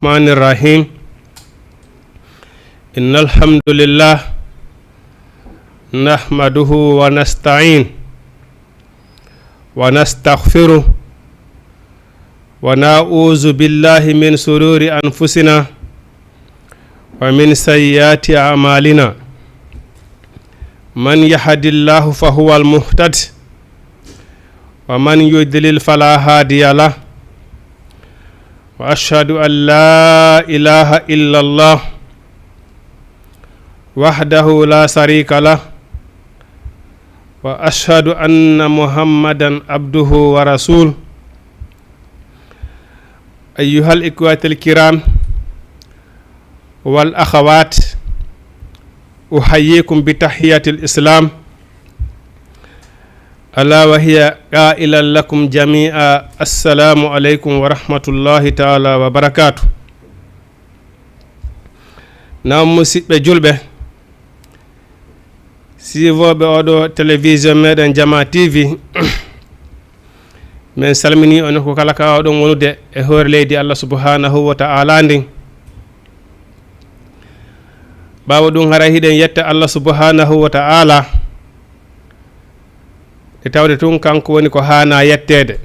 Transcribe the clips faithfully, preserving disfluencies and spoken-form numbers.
الرحمن الرحيم. إن الحمد لله نحمده ونستعين ونستغفره ونعوذ بالله من شرور أنفسنا ومن سيئات أعمالنا. من يهد الله فهو المهتد ومن يضلل فلا هادي له. وأشهد أن لا إله إلا الله وحده لا شريك له. وأشهد أن محمدا عبده ورسوله. أيها الإخوة الكرام والأخوات، أحييكم بتحية الإسلام، ألا وهي قائلا لكم جميعا: السلام عليكم ورحمة الله تعالى وبركاته. Naam, musidɓe julɓe, siiwooɓe oɗo télévision meɗen Jama T V, min salmini on ko kala ka oɗon wonude e hoore leydi Allah subhanahu wa ta'ala ndin. Ɓaawo ɗum, hara hiɗen yetta Allah subhanahu wa ta'ala, e tawde tun kanko woni ko haana yetteede.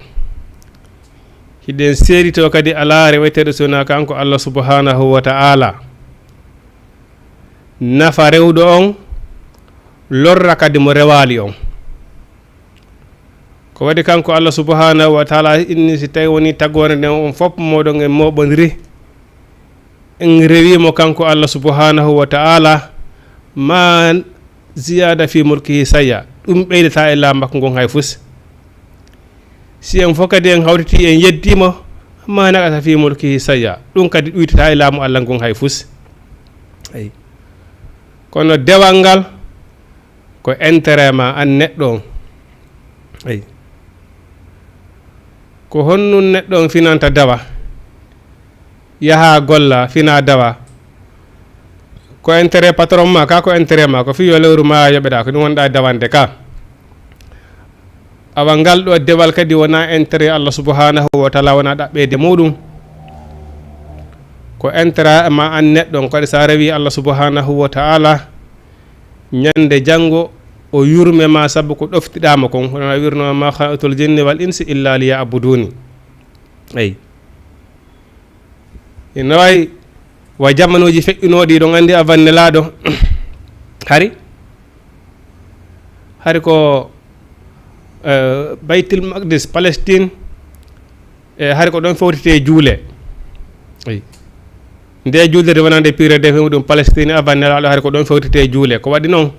Hiɗen seedito kadi alaa reweteeɗo so wonaa kanko Allah subhanahu wa ta'ala. Nafa rewɗo on, lorra kadi mo rewaali on. Ko waɗi kanko Allah subhanahu wa ta'ala inni, si tawi woni tagoore nden on fof mooɗon en mooɓondiri, en rewi mo kanko Allah subhanahu wa ta'ala, ma ziyada fi mulkihi sayya, ɗum ɓeydata e laamu makko ngon hay fus. Si en fof kadi en hawtiti en yeddi mo, ma naqasa fi mulkihi sayya, ɗum kadi ɗuytata e laamu Allah ngon hay fus. Eyi. Kono dewal ngal ko intérêt ma an neɗɗo on. Eyi. Ko honɗum neɗɗo on finanta dawa? Yaha golla, fina dawa. Ko intérêt patron ma, ka ko intérêt ma, ko fii yo lewru ma yoɓeɗa, ko ɗum wonɗa e dawande ka. Awa ngal ɗo dewal kadi wona intérêt Allah subhanahu wa ta'ala, wona ɗaɓɓeede muɗum. Ko intérêt ma an neɗɗo on, ko waɗi sa rewi Allah subhanahu wa ta'ala, ñande janngo o yurme ma sabu ko ɗoftiɗa mo kon. Hono wirno: "Ma khalaqtul jinni wal insi illa liya'buduni." Eyi. Ina wawi wa jamanuuji feƴƴunooɗi, ɗon anndi avan Nelaaɗo. Hari, hari ko, eh, Baytul Maqdis, Palestine, e hari ko ɗon fewtete juule. Eyi. Nde juulde wonande piirede ɗum Palestine avan Nelaaɗo, hari ko ɗon fewtete juule. Ko waɗi noon?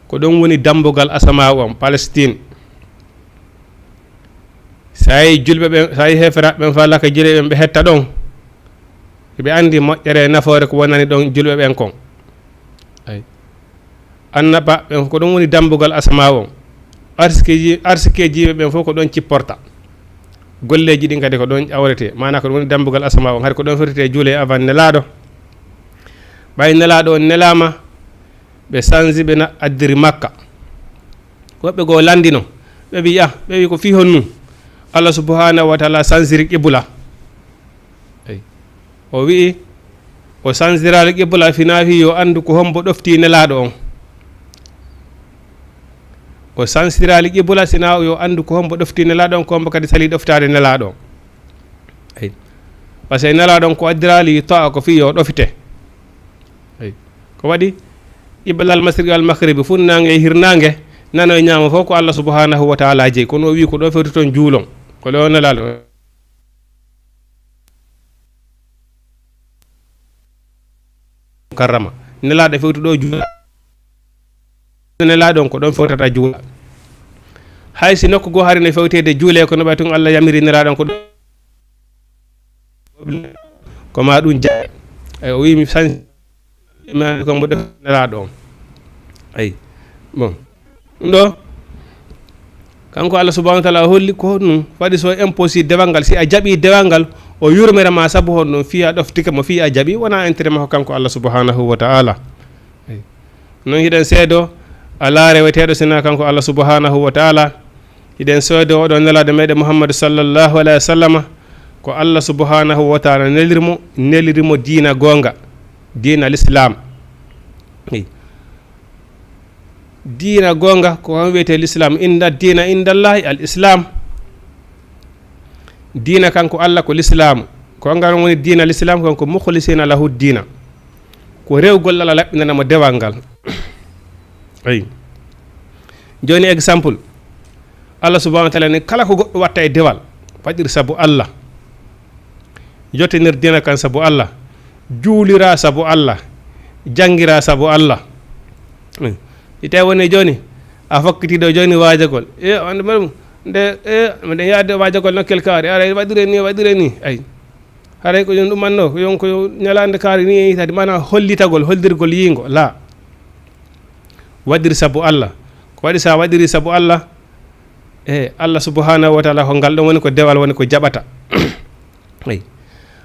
Ko ɗon woni dambugal asamaaw on, Palestine. So a yii julɓe ɓen, so a yii heeferaaɓe ɓen faalaka juule ɓen, ɓe hetta ɗon, ɓe anndi moƴƴere e nafoore ko wonani ɗon julɓe ɓen kon. Eyi. Annabaaɓe ɓen ko ɗon woni dambugal asamaaw on. Arsikeeji, arsikeeji yimɓe ɓen fof ko ɗon cipporta. Golleeji ɗin kadi ko ɗon ƴawrete. Maanaa ko ɗum woni dambugal asamaaw on. Hari ko ɗon fewtete juule avan Nelaaɗo. Ɓay Nelaaɗo on nelaama, ɓe sanzi ɓe na addiri Makka. Woɓɓe goo lanndino. Ɓe wi'i, ah, ɓe wi'i ko fii honɗum Allah subhanahu wa ta'ala sanziri qibla. Eyi. O wi'i, o sanziraali qibla fina fii yo anndu ko hombo ɗofti Nelaaɗo on. O sanziraali qibla sina yo anndu ko hombo ɗofti Nelaaɗo on, ko hombo kadi sali ɗoftaade Nelaaɗo on. Eyi. Par ce que Nelaaɗo on ko addiraali ta'a ko fii yo ɗofte. Eyi. Ko waɗi? Qiblal masriqi wal maghribi, funnaange e hirnaange, nano e ñaamo fof ko Allah subhanahu wa ta'ala jeyi. Kono o wi'i ko ɗo fewti toon juulon. Ko ɗo Nelaaɗo karrama. Nelaaɗo fewti ɗo juula. Nelaaɗo on ko ɗon fewtata juula. Hay si nokku goo hari no fewteede juule, kono ɓay tun Allah yamiri Nelaaɗo on ko ɗo, ko ma ɗum jaɓe. Ay, o wi'i mi san-, mi ko mbo ɗo Nelaaɗo on. Ay, bon. Ɗum ɗo, kanko Allah subhanahu wa ta'ala holli ko honɗum waɗi so imposi dewal ngal, si a jaɓi dewal ngal, o yurmere ma sabu honɗum, fii a ɗoftike mo, fii a jaɓi, wona intérêt makko kanko Allah subhanahu wa ta'ala. Eyi. Non hiɗen seedo alaa reweteeɗo sina kanko Allah subhanahu wa ta'ala. Hiɗen seedo oɗo Nelaaɗo meɗen Muhammadu sallallahu alayhi wa sallama, Ko Allah subhanahu wa taala neliri mo, neliri mo diina goonga, diina l'islam. Eyi. Diina goonga ko on wiyetee l'islam, inna diina indallahi al islam. Diina kanko Allah ko l'islam. Ko ngal woni diina l'islam, kanko mukhlisina lahu diina. Ko rewgol Allah laɓɓinana mo dewal ngal. Eyi. Jooni exemple, Allah subhanahu wa taala ni kala ko goɗɗo watta e dewal, waɗir sabu Allah. Yottinir diina kan sabu Allah. Juulira sabu Allah. Janngira sabu Allah. Hmm. Si tawi woni jooni, a fokkitiiɗo jooni waajagol. E, on ɗum, nde, e, mbiɗen yaade waajagol nokkel kaari. Aray waɗire ni, waɗire ni. Ay. Haray ko ɗum ɗumanno, ko yon ko ñalaande kaari ni e tati, maanaam hollitagol, holdirgol yiingo, la. Waɗir sabu Allah. Ko waɗi sa waɗiri sabu Allah, e Allah subhanahu wa taala, ko ngal ɗon woni ko dewal woni ko jaɓata. Eyi.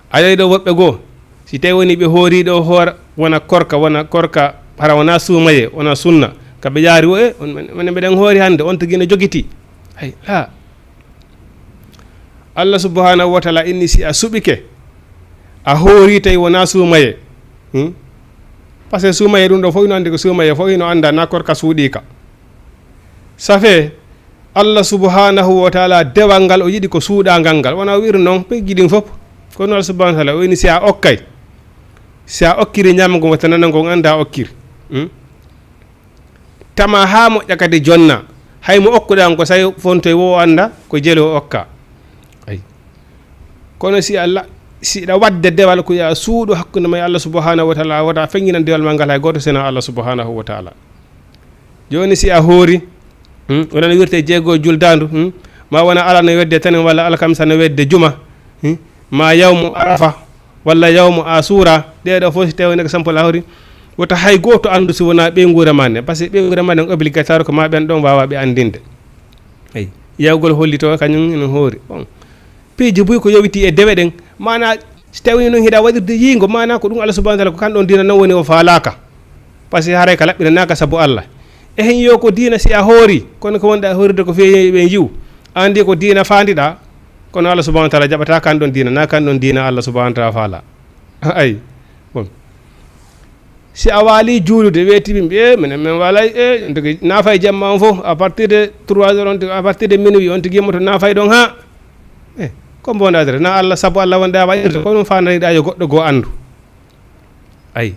Aɗa yiɗo woɓɓe goo, si tawi woni ɓe hooriiɗo hoora, wona korka, wona korka, hara wona suumaye, wona sunna. Ka ɓe yaari o, e, on, on, mbiɗen hoori hannde, on tigi no jogiti. Ay, la. Allah subhanahu wa taala inni si a suɓike, a hoori tawi wona suumaye. Hmm? Parce que suumaye ɗum ɗo fof ino anndi ko suumaye, fof ino annda na korka suuɗiika. Safe, Allah subhanahu wa taala dewal ngal o yiɗi ko suuɗangal ngal. Wona o wi'iri noon, peggi ɗin fof. Kono Allah subhanahu wa taala o inni si a okkay, si a okkiri ñamgo wata nana ngon annda a okkiri. Hmm? Tama haa moƴƴa kadi jonna. Hay mo okkuɗaa on ko say fontoy wo o annda ko jelo o okka. Ay. Kono si Allah, si ɗa waɗde dewal ko ya suuɗo hakkunde ma e Allah subhanahu wa taala, wota feññinan dewal ma ngal hay gooto sena Allah subhanahu wa taala. Jooni si a hoori, hmm, wona no wirte jeego juldaandu, hmm, ma wona ala no wedde tanen walla alkamisa no wedde juma, hmm, ma yawmu arafa, walla yawmu asura, ɗeɗo fof si tawi woni ko sampo lahori, wota hay gooto anndu si wona ɓeynguure ma nden. Parce que ɓeynguure ma nden obligatoire ko ma ɓen ɗon wawa ɓe anndinde. Eyi, yawgol hollito kañum ene hoori. Bon. Piiji buy ko yowiti e dewe ɗen. Mana si tawi noon hiɗa waɗirde yiingo, mana ko ɗum Allah subhanahu wa taala ko kan ɗon diina noon woni o faalaka. Parce que haray ka laɓɓinanaka sabu Allah. E hen yo ko diina si a hoori, kono ko wonɗa horirde ko feewi ɓen yiw. Andi ko diina faandiɗa, kono Allah subhanahu wa taala jaɓata kan ɗon diina, na kan ɗon diina Allah subhanahu wa taala faala. Ay. Bon. Si a waali juulude, weeti ɓe mbiye, minen min waalay, e, ndeke naafay jamma on fof, à partir de trois heures on tigi, à partir de minuit on tigi yimmoto naafay ɗon ha. E, ko mbondaadere, na Allah, sabu Allah wonɗa waɗirde, ko ɗum faandaniɗa yo goɗɗo goo anndu. Ay.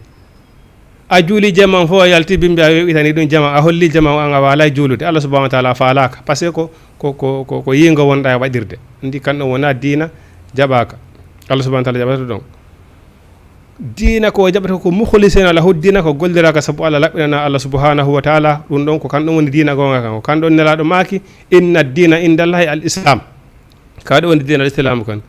A juuli jama on fof, a yalti bimbi, a weɓitani ɗum jama, a holli jama on, an a waalay juulude. Allah subhanahu wa taala faalaka. Parce que ko, ko, ko, ko, ko yiingo wonɗa e waɗirde. Ndi kan ɗon wona diina jaɓaka. Allah subhanahu wa taala jaɓata ɗon. Diina ko jaɓata ko mukhlisina lahu diina, ko golliraka sabu Allah, laɓɓinana Allah subhanahu wa taala. Ɗum ɗon ko kan ɗon woni diina goonga kan. Ko kan ɗon Nelaaɗo maaki, inna diina indallahi al islam. Ka ɗo woni diina al islam kan.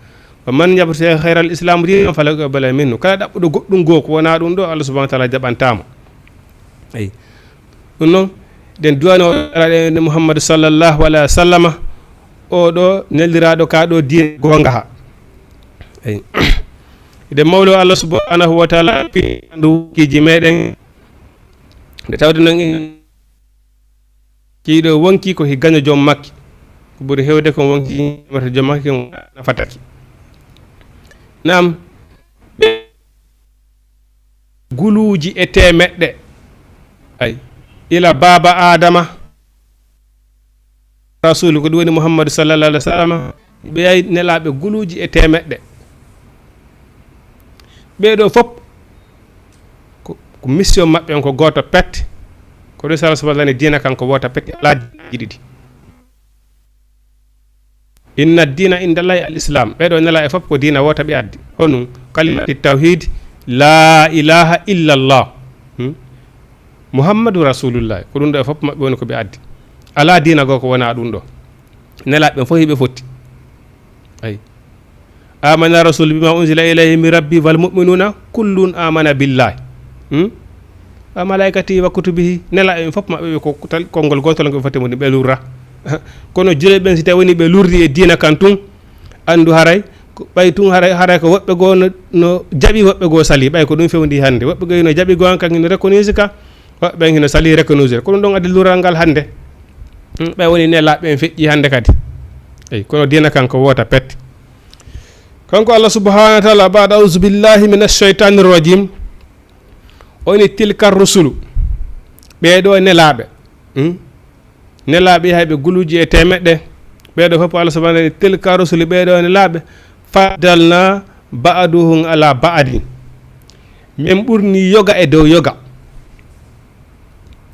Wa man yabtaghi ghayra al islam diinan falan yuqbala minhu. Kala ɗaɓɓuɗo goɗɗum goo ko wona ɗum ɗo, Allah subhanahu wa taala jaɓantamo. Eyi. Ɗum noon, ɗen duwano Muhammadu sallallahu alaihi wa sallama, o ɗo neliraaɗo ka ɗo diina goonga ha. Eyi. Eɗen mawlo Allah subhanahu wa taala, pi-, ndu kiji meɗen. Nde tawde noon en, kiiɗo wonki ko hi gaño joom makki. Ko ɓuri hewde kon wonki ñamata joom makki, kon nafataki. Naam, guluuji e temeɗɗe. Ay, ila baaba Adama, Rasul, ko ɗum woni Muhammadu sallallahu alaihi wa sallam, ɓe ay nelaaɓe guluuji e temeɗɗe. Ɓee ɗoo fof ko, ko mission maɓɓe on ko gooto pet. Ko ɗum sala subhanahu wa taala diina kanko woota pet, alaa diinaaji ɗiɗi. Inna diina indallahi al islam. Ɓee ɗoo nelaaɓe fof ko diina woota ɓe addi. Honum? Kalimati tawhid, la ilaha illa Allah. Hmm? Muhammadu rasulullah. Ko ɗum ɗo e fof maɓɓe woni ko ɓe addi. Alaa diina goo ko wona ɗum ɗo. Nelaaɓe ɓen fof hiɓe fotti. Ay. Amana rasul bima unzila ilayhi min rabbi wal mu'minuna kullun amana billahi. Hmm? Wa malaikatihi wa kutubihi. Nelaaɓe ɓen fof maɓɓe ɓe ko tal-, konngol gootol ngo ɓe fotti mo ɓe lurra. Kono juulɓe ɓen si tawi woni ɓe lurri e diina kan tun, anndu haray, ko ɓay tun haray, haray ko woɓɓe goo no, no jaɓi, woɓɓe goo sali. Ɓay ko ɗum fewndi hannde. Woɓɓe goo no jaɓi goo kan hino reconnaître ka, woɓɓe ɓen hino sali reconnaître. Ko ɗum ɗon addi lural ngal hannde. Hmm, ɓay woni nelaaɓe ɓen feƴƴi hannde kadi. Eyi, kono diina kan ko woota pet. Kanko Allah subhanahu wa taala, baada auzu billahi min ashaytani rajim, o ini tilka rusulu, ɓee ɗoo nelaaɓe. Hmm? Nelaaɓe hay ɓe guluuji e teemeɗɗe. Ɓee ɗoo fof Allah subhanahu wa taala, tilka rusulu, ɓee ɗoo nelaaɓe, faddalna ba'duhum ala ba'din. Min ɓurni yoga e dow yoga.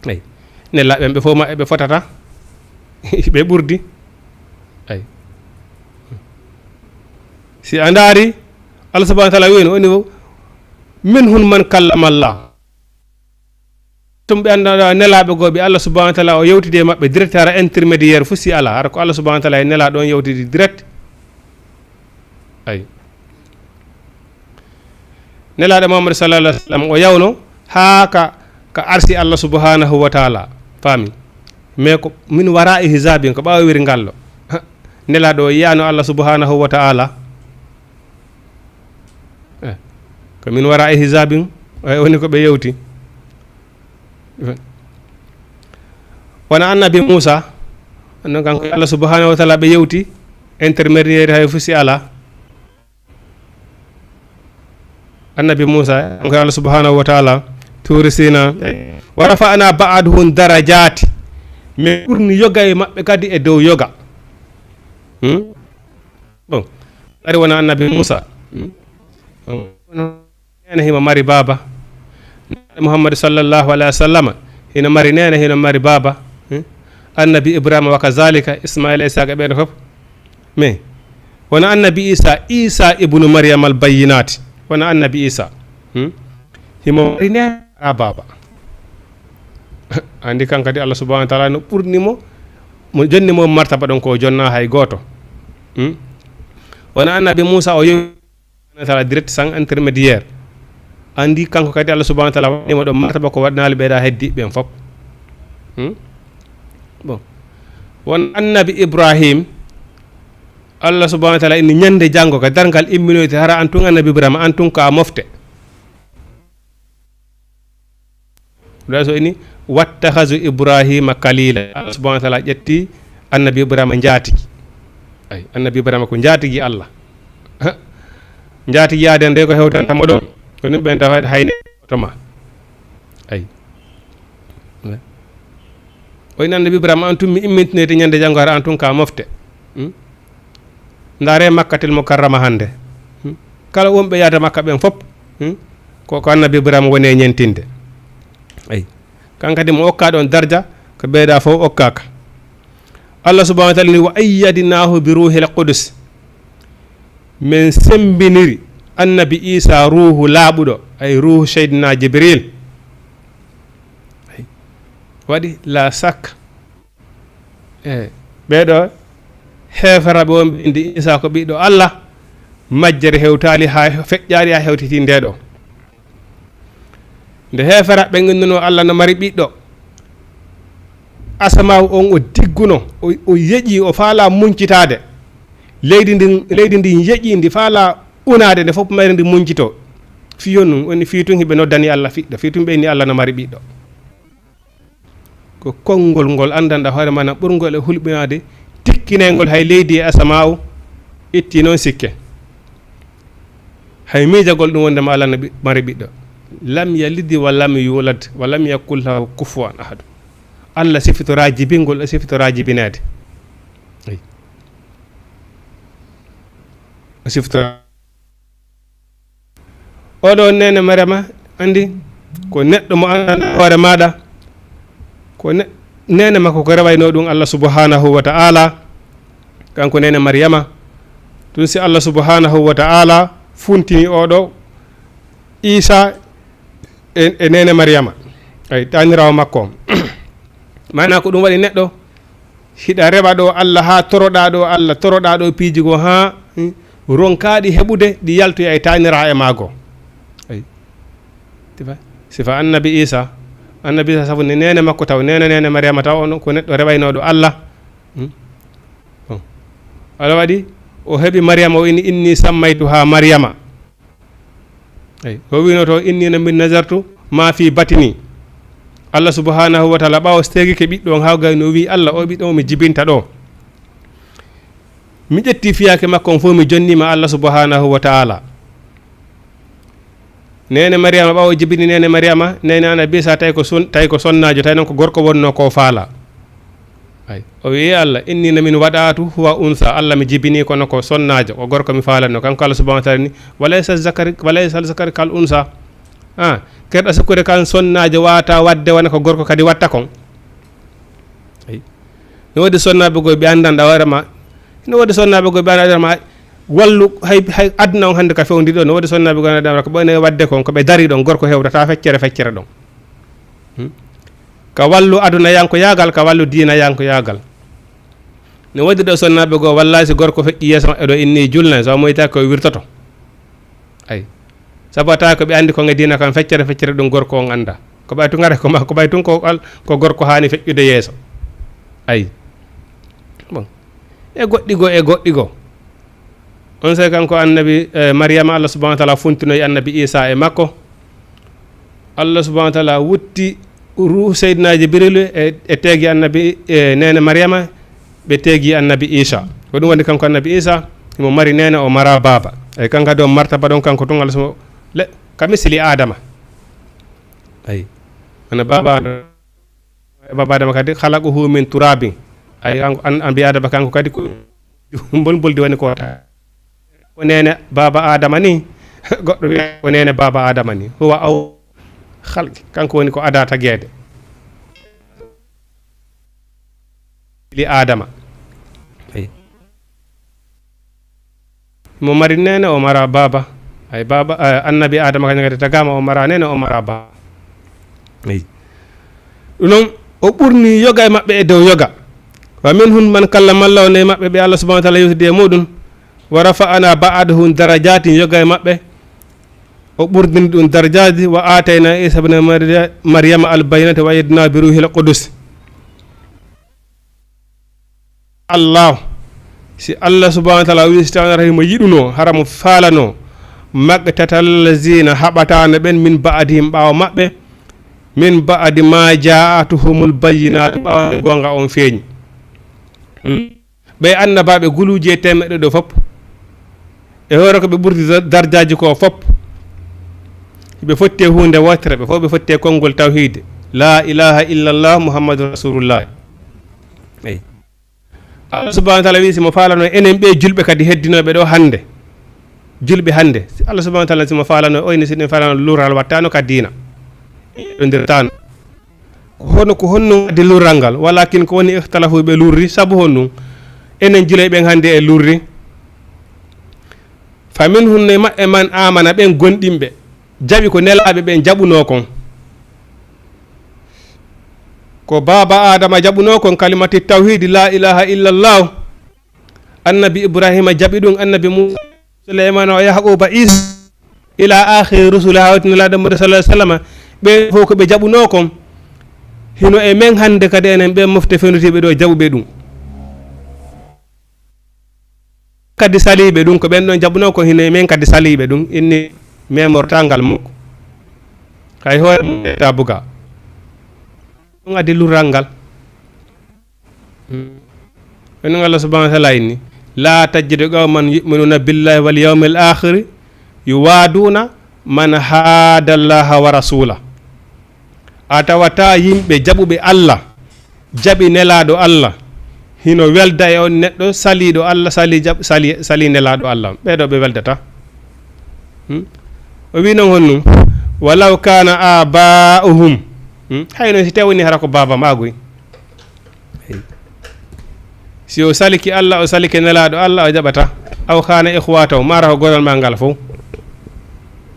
Eyi. Nelaaɓe ɓe fof maɓɓe ɓe fotata. Ɓe ɓurdi. Eyi. Si a ndaari, Allah subhanahu wa taala wiino, woni fof, minhum man kallama Allah. Tum ɓe annda nelaaɓe goo ɓe Allah subhanahu wa taala o yewtidi e maɓɓe direct, hara intermédiaire fof si alaa, hara ko Allah subhanahu wa taala e nelaaɗo on yewtidi direct. Eyi. Nelaaɗo Muhammad sallallahu alaihi wasallam o yawno haa ka, ka arsi Allah subhanahu wa taala. Faami? Mais ko min wara'i hijabin, ko ɓaawo wirngallo. Nelaaɗo o yiyaano Allah subhanahu wa taala. Eh, ko min wara'i hijabin, eh, woni ko ɓe yewti. Wona annabi Muusa, non kanko Allah subhanahu wa taala ɓe yewti, intermédiaire hay fof si alaa. Annabi Muusa, kanko Allah subhanahu wa taala, Tuuri Sina. Wa rafa'na ba'dahum darajati. Min ɓurni yoga e maɓɓe kadi e dow yoga. Hmm? Bon, ari wona annabi Muusa. Hmm? Bon. Neene himo mari baaba. Muhammad sallallahu alaihi wasallam hino mari neene, hino mari baaba. Hmm? Annabi Ibrahima wa kazalika, Ismaila, Isaka, ɓen fof. Mais wona annabi Isa, Isa ibnu Maryam al bayyinati. Wona annabi Isa. Hmm? Himo mari neene, a baaba. Andi kan kadi Allah subhanahu wa taala no ɓurni mo, mo jonni mo martaba ɗon ko o jonna hay gooto. Hmm? Wona annabi Muusa o yewi Allah subhanahu wa taala direct sans intermédiaire. Andi kanko kadi Allah subhanahu wa taala waɗi mo ɗon martaba ko waɗnaali ɓeyɗa heddi ɓen fof. Hmm? Bon. Won annabi Ibrahim, Allah subhanahu wa taala inni ñande janngo ka darngal imminoyte, hara an tun annabi Ibrahima, an tun ka a mofte. Ɗa so ini, "Wattakhazu Ibrahima khalila." Allah subhanahu wa taala ƴetti annabi Ibrahima njaatigi. Ay, annabi Ibrahima ko njaatigi Allah. Ha, njaatigi yaaden de ko hewtanta mo ɗon. Ko ni ɓen tawa hayne to ma. Ay. O ini annabi Ibrahima, an tun mi immintinoyte ñande janngo hara an tun ka mofte. Hmm? Ndaare Makkatil Mukarrama hannde. Hmm? Kala wonɓe yaada Makka ɓen fof, hmm? Ko, ko annabi Ibrahima woni e ñentinde. Eyi. Kan kadi mo okka ɗon darja, ko ɓeyda fof okkaaka. Allah subhanahu wa taala ni, "Wa ayyadnahu bi ruhil qudus." Min sembiniri annabi Isa ruhu laaɓuɗo, ay ruhu Seydina Jibril. Eyi. Waɗi la shakka. E ɓeeɗo heeferaaɓe wonɓe indi Isa ko ɓiɗɗo Allah, majjere hewtaali haa feƴƴaali haa hewtiti nde ɗo. Nde heeferaaɓe ɓen innunoo Allah no mari ɓiɗɗo, asamaawu on o digguno, o, o yeƴi, o faala muncitaade. Leydi ndin, leydi ndin yeƴi, ndi faala unaade, nde fof mayre ndi muncitoo. Fii honɗum? Woni fii tun hiɓe noddani Allah ɓiɗɗo, fii tun ɓe inni Allah no mari ɓiɗɗo. Ko konngol ngol anndanɗaa hoore maa na ɓurngol e hulɓinaade, tikkinayngol hay leydi e asamaawu, itti noon sikke. Hay miijagol ɗum wonde ma Allah no ɓi-, mari ɓiɗɗo. Lam yalidi wa lam yulad wa lam yakul lahu kufuwan ahad. Allah sifitoraa jibingol, o sifitoraa jibinaade. Eyi. O sifitoraa. Oɗo neene Mariama, anndi ko neɗɗo mo anndanɗaa hoore maaɗa, ko ne-, neene makko ko rewaynoo ɗum Allah subhanahu wa ta'ala, kanko neene Mariama. Ɗum si Allah subhanahu wa ta'ala funtini oɗo Isa e, e neene Mariama, ay, taaniraawo makko on. Maanaa ko ɗum waɗi neɗɗo hiɗa rewa ɗo Allah, haa toroɗaa ɗo Allah, toroɗaa ɗo piiji goo, haa, hmm, ronkaaɗi heɓude, ɗi yaltoya e taaniraa e maago. Ay. Sifa, sifa annabi Isa. Annabi Isa sabu ne neene makko taw, neene, neene Mariama taw, on ko neɗɗo rewaynooɗo Allah. Hmm? Bon. Allah waɗi, o heɓi Mariama, o inni, "Inni sammaytuhaa Mariama." Eyi, ko wino to, "Inni min nazartu ma fi batni." Allah subhanahu wa ta'ala ɓaawo stegike ɓiɗɗo on, haa gayno o wi, "Allah, o ɓiɗɗo o mi jibinta ɗo." Mi ƴetti fiyaake makko on fof, mi jonniima Allah subhanahu wa ta'ala. Neene Mariama, ɓaawo jibini neene Mariama, neene Annabi Isa tawi ko son-, tawi ko sonnaajo, tawi noon ko gorko wonnoo ko faala. Ay, o wi'i Allah, "Inni na min waɗaatu huwa unsa." Allah mi jibini kono ko sonnaajo, ko gorko mi faalanno. Kanko Allah subhanahu wa ta'ala ni, "Wa laysa zakari, wa laysa zakari kal unsa." Ah, kerɗa sukkude kan sonnaajo waata wadde wona ko gorko kadi watta kon. Ay. No woodi sonnaaɓe goo ɓe anndan ɗa hoore ma. No woodi sonnaaɓe goo ɓe anndan ɗa hoore ma. Wallu hay, hay aduna on hannde ka fewndi ɗo. No woodi sonnaaɓe goo anndan ko ɓe wadde kon, ko ɓe dari ɗon, gorko hewtata feccere, feccere ɗon. Hmm? Ka wallu aduna yanko yaagal, ka wallu diina yanko yaagal. No woodi ɗo sonnaaɓe goo, wallahi si gorko feƴƴi yeeso maɓɓe ɗo inni julna, so moyta ko wirtoto. Ay. Sabu tawa ko ɓe anndi ko e diina kan feccere, feccere ɗum gorko on annda. Ko ɓay tun ara ko ma, ko ɓay tun ko al-, ko gorko haani feƴƴude yeeso. Ay. Bon. E goɗɗi goo, e goɗɗi goo. On sey kanko Annabi, eh, Mariyama, Allah subhanahu wa ta'ala funtinoyi Annabi Isa e makko. Allah subhanahu wa ta'ala wutti ruuhu Seydina Jibril e, e teegi Annabi, e neene Mariyama, ɓe teegi Annabi Isa. Ko ɗum woni kanko Annabi Isa, himo mari neene, o mara baaba. E kanko kadi o martaba ɗon kanko tun Allah subhanahu, le, ka misli Adama. Ay. Ana baaba Adama, baaba Adama kadi, "Khalaqahu min turabin." Ay, kanko an-, Annabi Adama kanko kadi ko mbol-, mboldi woni ko ta. Ko neene baaba Adama ni, goɗɗo wiya ko neene baaba Adama ni. Huwa aw khalqi, kanko woni ko ada tageede. Li Adama. Ay. Mo mari neene, o mara baaba. Ay, baaba, eh, Annabi Adama kañum kadi tagaama, o mara neene, o mara baaba. Ay. Ɗum noon, o ɓurni yoga e maɓɓe e dow yoga. Wa minhum man kallama Allah, ne maɓɓe ɓe Allah subhanahu wa ta'ala yewtidi e muɗum. Wa rafa'ana ba'dahum darajatin, yoga e maɓɓe. O ɓurdini ɗum darajaaji. Wa aatayna Isa ibn Marya-, Maryama al-bayyinata wa ayyadnahu bi ruhil qudus. Allah, si Allah subhanahu wa ta'ala wi, si tawno himo yiɗuno, hara mo faalano, maqtatal lazina, haɓataano ɓen, min ba'dihim, ɓaawo maɓɓe, min ba'di ma ja'atuhumul bayyinatu, ɓaawo nde goonga on feeñi. Hmm? Ɓe annabaaɓe guluuje teemeɗɗe ɗo fof, e hoore ko ɓe ɓurdi dar-, darjaaji ko fof, ɓe fotti e huunde wootere, ɓe fof ɓe fotti e konngol tawhiide, la ilaha illallah Muhammadu Rasulullah. Eyi. Allah subhanahu wa ta'ala wi, si mo faalano enen ɓe julɓe kadi heddinooɓe ɗo hannde, julɓe hannde, si Allah subhanahu wa ta'ala si mo faalano, oyni si ɗen faalano lural wattano ka diina, ɗo ndirtano. Ko hono, ko honno addi lurral ngal? Walakin ko woni ikhtalafu ɓe lurri, sabu honɗum? Enen julay ɓen hannde e lurri. Fa minhum, no e maɓɓe man amana, ɓen gonɗinɓe, jaɓi ko nelaaɓe ɓen jaɓunoo kon. Ko baaba Adama jaɓunoo kon, kalimati tawhidi, la ilaha illallah. Annabi Ibrahima jaɓi ɗum, Annabi Muusa, Suleymaana, o Yaquuba, Iisa, ila akhiri rusuli, haa hawti Nelaaɗo Muhammadu sallallahu alaihi wasallam. Ɓe fof ko ɓe jaɓunoo kon, hino e men hannde kadi enen ɓe mofte fenutiiɓe ɗo jaɓuɓe ɗum. Kadi saliiɓe ɗum, ko ɓen ɗon jaɓunoo kon, hino e men kadi saliiɓe ɗum, inni memorta ngal mukko. Hay hoore mum ta buga. Ɗum addi lurral ngal. Ɗum Allah subhanahu wa ta'ala inni, "La tajidu qawman yu'minuna billahi wal yawmil akhiri yuwaduna man hadallaha wa rasula." A tawata yimɓe jaɓuɓe Allah, jaɓi Nelaaɗo Allah, hino welda e on neɗɗo saliiɗo Allah, sali jaɓ-, sali, sali Nelaaɗo Allah. Ɓee ɗoo ɓe weldata. Hmm? O wi noon honɗum? "Walaw kana aba'uhum." Hmm? Hayno si tawni hara ko baaba ma goy. Si o saliki Allah, o saliki Nelaaɗo Allah, o jaɓata. Aw kana ikhwatahu, mara ko goral ma ngal fof.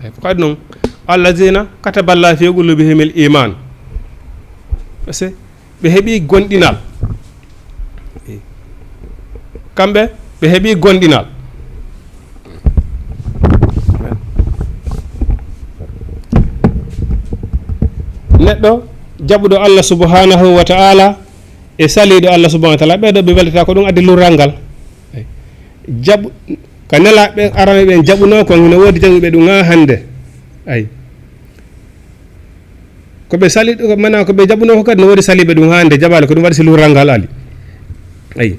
Eyi, ko kadi noon. "Allazina kataballahu fi qulubihimil iman." Parce que ɓe heɓi gonɗinal. Kamɓe, ɓe heɓi gonɗinal. Neɗɗo jaɓuɗo Allah subhanahu wa ta'ala e saliiɗo Allah subhanahu wa ta'ala, ɓee ɗoo ɓe weltata, ko ɗum addi lurral ngal. Jaɓu-, ka nelaaɓe arano ɓen jaɓunoo kon, hino woodi jaɓuɓe ɗum haa hannde. Ay. Ko ɓe sali, ko, mana ko ɓe jaɓunoo ko kadi no woodi saliiɓe ɗum haa hannde jaɓaali, ko ɗum waɗi si lurral ngal ali. Ay.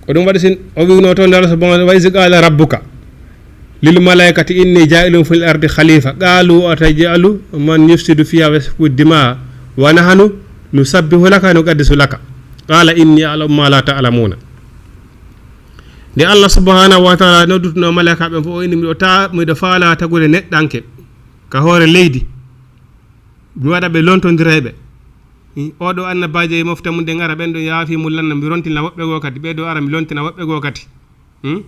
Ko ɗum waɗi, sin o wi'no toon, Allah subhanahu wa ta'ala, "Wa iz qala rabbuka lil malaikati inni ja'ilun fil ardi khalifa, qalu ataj'alu man yufsidu fiha wa yasfiku dima wa nahnu nusabbihu laka wa nuqaddisu laka, qala inni a'lamu ma la ta'lamuna." Nde Allah subhanahu wa ta'ala noddutuno malaika ɓen fof, o inni, "Miɗo ta-, miɗo faala tagude neɗɗanke ka hoore leydi, mi waɗa ɓe lontondirayɓe. Hmm, oɗo annabaajo e mofte mum ɗen ara, ɓen ɗo yaafi mum lanna, mi rontina woɓɓe goo kadi, ɓee ɗo ara, mi lontina woɓɓe goo kadi." Hmm?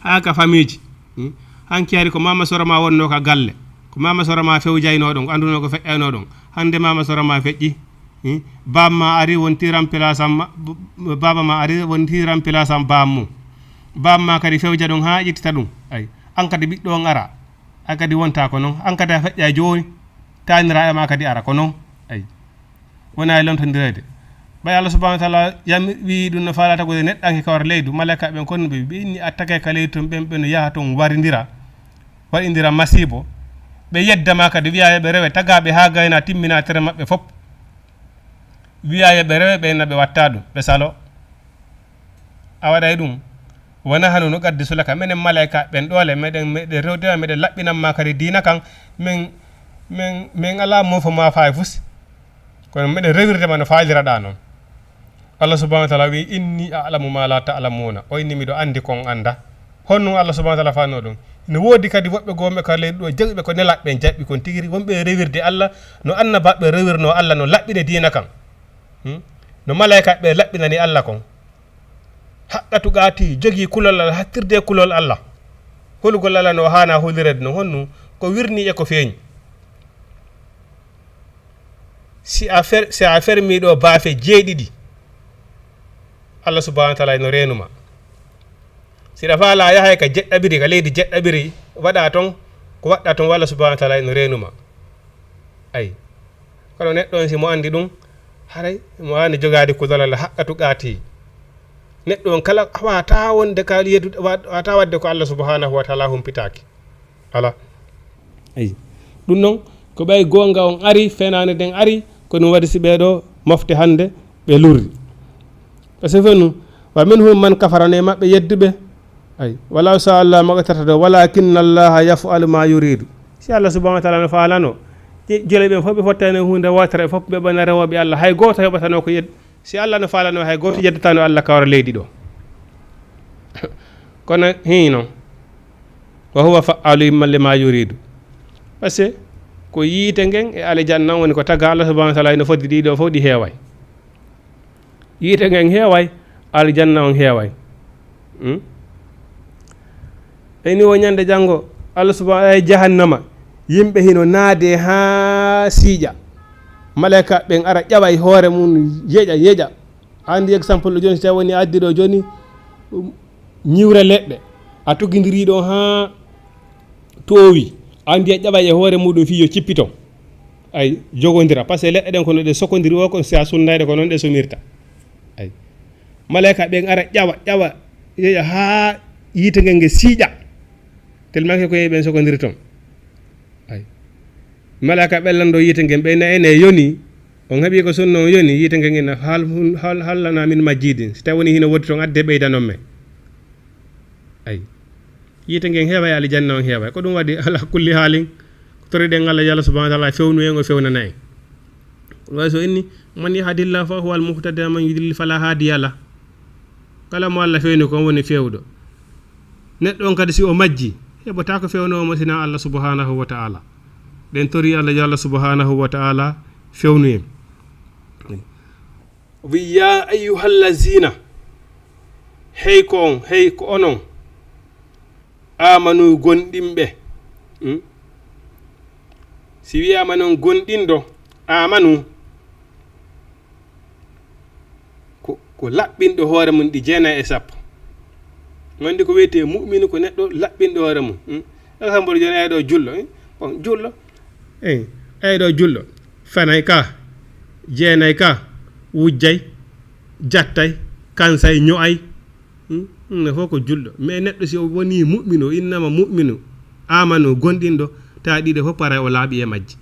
Haa ka famiiji. Hmm? Hanki hari ko mama sora ma wonno ka galle, ko mama sora ma fewjayno ɗon, ko anduno ko feƴƴayno ɗon. Hande mama sora ma feƴƴi. Hmm? Bamma ari wonti remplaçant ma, b-, b-, baba ma ari wonti remplaçant bammu. Bamma kadi fewja ɗon haa ƴittita ɗum. Ay, an kadi ɓiɗɗo on ara. A kadi wonta ko non. An kadi a feƴƴa jooni. Taaniraaɓe ma kadi ara ko non. Ay. Wona e lontondireede. Ɓay Allah subhanahu wa ta'ala yami, wi'i ɗum no faala tagude neɗɗanke ka hoore leydi, malaika ɓen konno ɓe, ɓe inni attake ka leydi ton, ɓen ɓe no yaha ton warindira, waɗindira masiibo. Ɓe yedda ma kadi, wi'a yo ɓe rewe, taga ɓe haa gayna, timmina tere maɓɓe fop. Wi'a yo ɓe rewe, ɓe na ɓe watta ɗum, ɓe salo. A waɗay ɗum. Wa nahnu nuqaddisu laka, menen malaika ɓen ɗoole, meɗen, meɗen rewde ma, meɗen laɓɓinan ma kadi diina kan, men, men, men alaa mofo ma fay fus. Kono meɗen rewirde ma no faaliraɗa non. Allah subhanahu wa ta'ala wi, "Inni a'lamu ma la ta'lamuna." O inni, "Miɗo andi kon anda." Honno Allah subhanahu wa ta'ala fanno ɗum? Ina woodi kadi woɓɓe goo ɓe ka leydi ɗo jaɓiɓe ko nelaɓe ɓen jaɓi kon tigi, wonɓe rewirde Allah no annabaɓe rewirno Allah, no laɓɓine diina kan. Hmm? No malaika ɓe laɓɓinani Allah kon. Haqqa tuqaati, jogii kulol Allah, hattirde kulol Allah. Hulugol Allah no haana hulireede no honnu, ko wirni e ko feeñi. Si a fer-, si a fermi ɗo baafe jeeɗiɗi, Allah subhanahu wa ta'ala ino reenu ma. Si ɗa faala yahay ka jeɗɗaɓiri, ka leydi jeɗɗaɓiri, waɗa ton, ko waɗɗa ton, Allah subhanahu wa ta'ala ino reenu ma. Ay. Kono neɗɗo on, si mo andi ɗum, haray mo waawani jogaade kulol Allah haqqa tuqaati. Neɗɗo on kala wata wonde ka yeddude, wa-, wata wadde ko Allah subhanahu wa ta'ala humpitaaki. Ala. Ay. Ɗum noon, ko ɓay goonga on ari, fenaande nden ari, ko ɗum waɗi si ɓee ɗo mofte hannde ɓe lurri. Parce que fenu, "Wa minhum man kafara", ne maɓɓe yedduɓe. Ay, "Walaw sha Allah maqtatalu, walakinna Allah yaf'alu ma yuridu." Si Allah subhanahu wa ta'ala no faalano, je-, jole ɓen fof ɓe fottani huunde wootere, fof ɓe ɓana rewooɓe Allah. Hay gooto heɓatano ko yed-, si Allah no faalano, hay gooto yeddatano Allah ka hoore leydi ɗo. Kono hino, "Wa huwa fa'alu lima yuridu." Parce que ko yiite ngen e aljanna on woni ko taga Allah subhanahu wa ta'ala, ino foddi ɗiɗo fof, ɗi heeway. Yiite ngen heeway, aljanna on heeway. Hmm? E ni o ñande janngo, Allah subhanahu wa ta'ala, jahannama, yimɓe hino naade haa siiƴa. Malaika ɓen ara ƴawa e hoore mum, yeƴa, yeƴa. Andi exemple ɗo jooni, si tawi woni addi ɗo jooni, um, ñiwre leɗɗe. A tugindiri ɗo haa toowi. Andi a ƴawa e hoore muɗum fii yo cippiton. Ay, jogondira. Parce que leɗɗe ɗen kono ɗe sokondiri o, ko si a sunnayɗe ko noon ɗe sumirta. Ay. Malaika ɓen ara ƴawa, ƴawa, yeeya haa yiite ngen nge siiƴa. Tellement que ko yeeɓe ɓen sokondiri ton. Ay. Malaika ɓen lando yiite ngen, ɓe na ene yoni. On heɓi ko sunna on yoni, yiite ngen ina hal, hal, hal lana min majjidin. Si tawi woni hino wodi ton, adde ɓeydanon men. Ay. Yiite ngen heeway, aljanna on heeway. Ko ɗum waɗi, ala kulli haalin, ko toriɗen Allah, yo Allah subhanahu wa ta'ala fewnu en, o fewnana en. Way so inni, "Man yahdillahu fa huwa al-muhtadi, wa man yudlil fala hadiya lah." Kala mo Allah fewni, ko on woni fewɗo. Neɗɗo on kadi, si o majji, heɓataa ko fewnoo mo, sinaa Allah subhanahu wa ta'ala. Ɗen tori Allah, yo Allah subhanahu wa ta'ala fewnu en. Wi, "Ya ayyuhallazina," hey ko on, hey ko onon, "amanu," gonɗinɓe. Hmm? Si wiyaama noon gonɗinɗo, amanu, ko, ko laɓɓinɗo hoore mum ɗi jeenayi e sappo. Wonde ko wiyetee mu'minu, ko neɗɗo laɓɓinɗo hoore mum. Hmm? Alhamdu, jooni ay ɗo julɗo, eh? Bon, julɗo. Eyi, ay ɗo julɗo. Fenay ka, jeenay ka, wujjay, jattay, kansay, ño'ay. Hmm? Ɗum ne fof ko julɗo. Mais neɗɗo si o wonii mu'minu, o innama mu'minu, amanu, gonɗinɗo, tawa ɗiɗo fof paray o laaɓi e majji.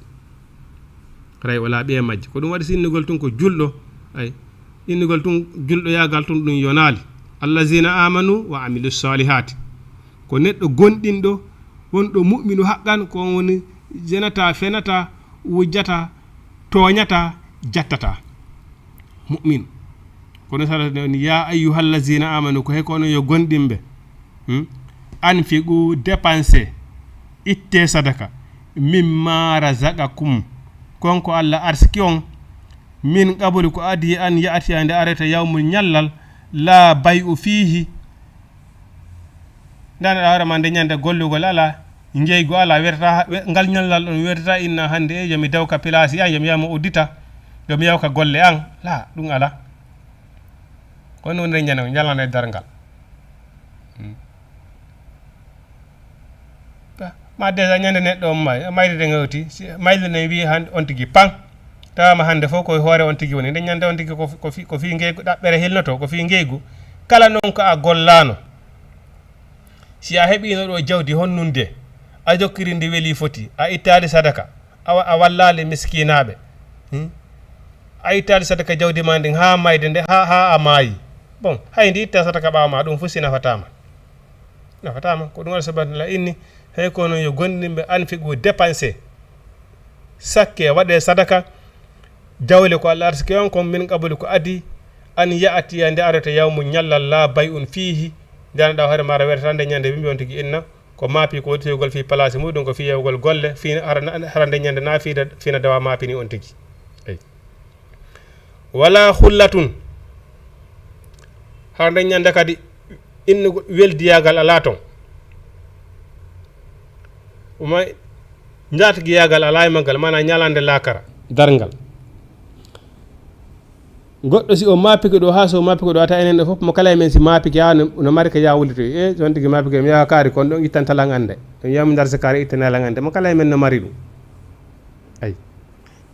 Paray o laaɓi e majji. Ko ɗum waɗi si innugol tun ko julɗo, ay, innugol tun julɗoyaagal tun ɗum yonaali. Allazina amanu wa amilu salihati. Ko neɗɗo gonɗinɗo, wonɗo mu'minu haqqan, ko on woni jenata, fenata, wujjata, tooñata, jattata. Mu'min. Kono sala on, ya ayyuhallazina amanu, ko he ko onon yo gonɗinɓe. Hmm? Anfiqu, dépenser, itte sadaka. Mimma razaqakum. Kon ko Allah arsiki on. Min qabli ko adi an ya'tiya nde areta yawmun ñallal. La bay'u fihi. Ndana ɗa hoore ma nde ñande gollugol ala, njeygu ala, wertata, we-, ngal ñallal ɗon wertata inna hannde e yo mi daw ka place an, yo mi yaha mo uddita, yo mi yaw ka golle an. La, ɗum ala. Ko non woni ñande, ñalande darngal. Hmm. Ma déjà ñande neɗɗo on may-, mayde nde ngawti, si mayde nde wi'i hannde on tigi pan, tawama hannde fof koye hoore on tigi woni. Nde ñande on tigi ko, ko fi, ko fi ngeygu ɗaɓɓere hilnoto, ko fi ngeygu. Kala noon ko a gollano. Si a heɓino ɗo jawdi honnunde, a jokkiri ndi weli foti, a ittali sadaka, a wa-, a wallali miskinaaɓe. Hmm? A ittali sadaka jawdi ma ndin haa mayde nde, haa, haa a maayi. Bon, hay ndi itta sadaka ɓaawo ma, ɗum fof si nafatama. Nafatama. Ko ɗum Allah subhanahu wa ta'ala inni, hey ko non yo gonɗinɓe anfiqu dépenser. Sakke waɗe sadaka, jawle ko Allah arsiki on kon min qabli ko adi, an ya'tiya nde arata yawmu ñallal la bay'un fihi, nde an ɗa hoore mara wertata nde ñande wimɓe on tigi inna, ko maapi ko woni toyugol fii place muɗum, ko fii yewgol golle, fii hara, hara nde ñande na fii da, fii na dawa maapini on tigi. Eyi. Wala hullatun. Hara nde ñande kadi innu weldiyagal ala ton. Uma njatigiyagal ala e maggal, mana ñalande lakara. Darngal. Goɗɗo si o maapike ɗo, haa so o maapike ɗo, ata enen ɗo fof, mo kala e men si maapike, haa no, no mari ko yaa wullitoy. E, so on tigi maapike, mi yaha kaari, kon ɗon ittanta lan annde. Mi yaha mi darsa kaari, ittana lan annde. Mo kala e men no mari ɗum. Ay.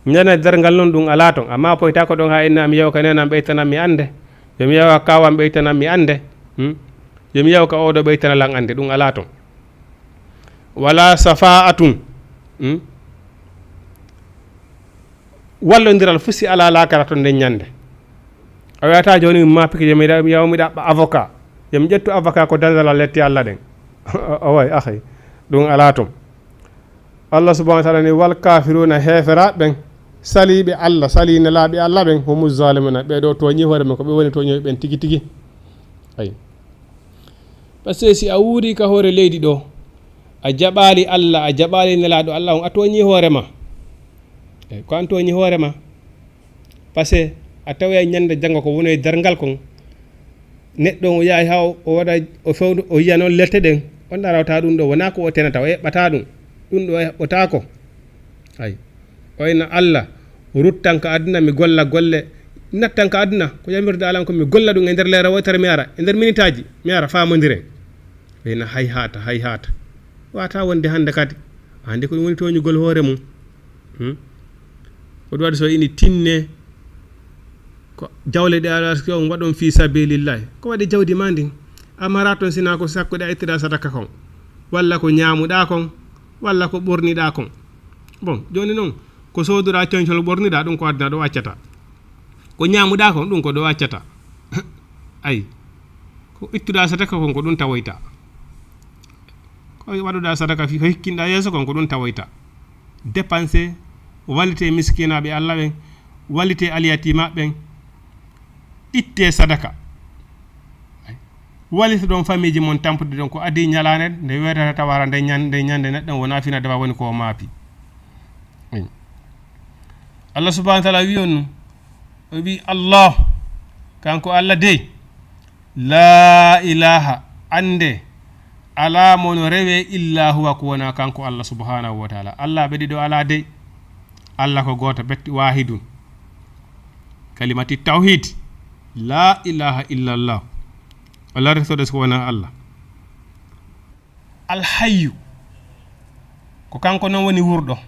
Ñande darngal noon, ɗum alaa toon. A maapoyta ko ɗon haa inna mi yawa ka nenan ɓeytanan mi annde. Yo mi yawa ka kaawan ɓeytanan mi annde. Hmm? Yo mi yawa ka ooɗo ɓeytana lan annde. Ɗum alaa toon. Wala safaa'atun. Hmm? Wallondiral fof si alaa laakara toon nden ñande. A wiyata jooni mi maapike, yo mi ɗa-, yo mi ɗaɓɓa avocat. Yo mi ƴettu avocat ko dandalal letti Allah ɗen. O, o, oy, ahay. Ɗum alaa toon. Allah subhanahu wa ta'ala ni, "Wal kafiruna, heeferaaɓe ɓen, saliiɓe Allah, salii nelaaɓe Allah ɓen, humu zalimuna, ɓee ɗoo tooñii hoore mum, ko ɓe woni tooñooɓe ɓen tigi tigi." Ay. Parce que si a wuuri ka hoore leydi ɗoo, a jaɓaali Allah, a jaɓaali nelaaɗo Allah on, a tooñii hoore ma. Ay, ko an tooñii hoore ma. Parce que a taway ñande janngo ko woni e darngal kon, neɗɗo on o yahay haa o, o waɗa, o fewndo, o yiya noon lette ɗen, on ɗarawta ɗum ɗo, wonaa ko o tenata, o eɓɓata ɗum, ɗum ɗo o eɓɓotaako. Ay, o ina Allah, o ruttan ka aduna, mi golla golle, nattan ka aduna, ko yamirde Alan ko mi golla ɗum e nder leere wootere, mi ara, e nder minitaaji, mi ara, faamondiren. O ina hay haata, hay haata. Wata wonde hannde kadi, hannde ko ɗum woni tooñugol hoore mum. Hmm? Ko ɗum waɗi so ini tinne, ko jawle ɗe aɗa aski on waɗon fi sabilillahi. Ko waɗi jawdi ma ndin? A mara ton sina ko sakkuɗa ittira sadaka kon. Walla ko ñaamuɗa kon, walla ko ɓorniɗa kon. Bon, jooni noon, ko sooduɗa coñcol ɓorniɗa ɗum ko aduna ɗo accata. Ko ñaamuɗa kon ɗum ko ɗo accata. Ay. Ko ittuɗa sadaka kon ko ɗum tawoyta. Ko waɗuɗa sadaka fi ko hikkinɗa yeeso kon ko ɗum tawoyta. Dépenser, wallite miskinaaɓe Allah ɓen, wallite alyatimaɓe ɓen, itte sadaka. Wallite ɗon famille ji mon tampude ɗon ko adii ñalaande nde weetata tawara nde ñan-, nde ñande neɗɗo wona fina dawa woni ko o maapi. Allah subhanahu wa ta'ala wi on, o wi Allah, kanko Allah dey, la ilaha, annde, alaa mo no rewe illa huwa ko wona kanko Allah subhanahu wa ta'ala. Allah ɓe ɗiɗo alaa dey. Allah ko gooto betti, wahidun. Kalimati tawhid. La ilaha illa Allah. Allah resoɗo so wona Allah. Alhayyu, ko kanko noon woni wurɗo.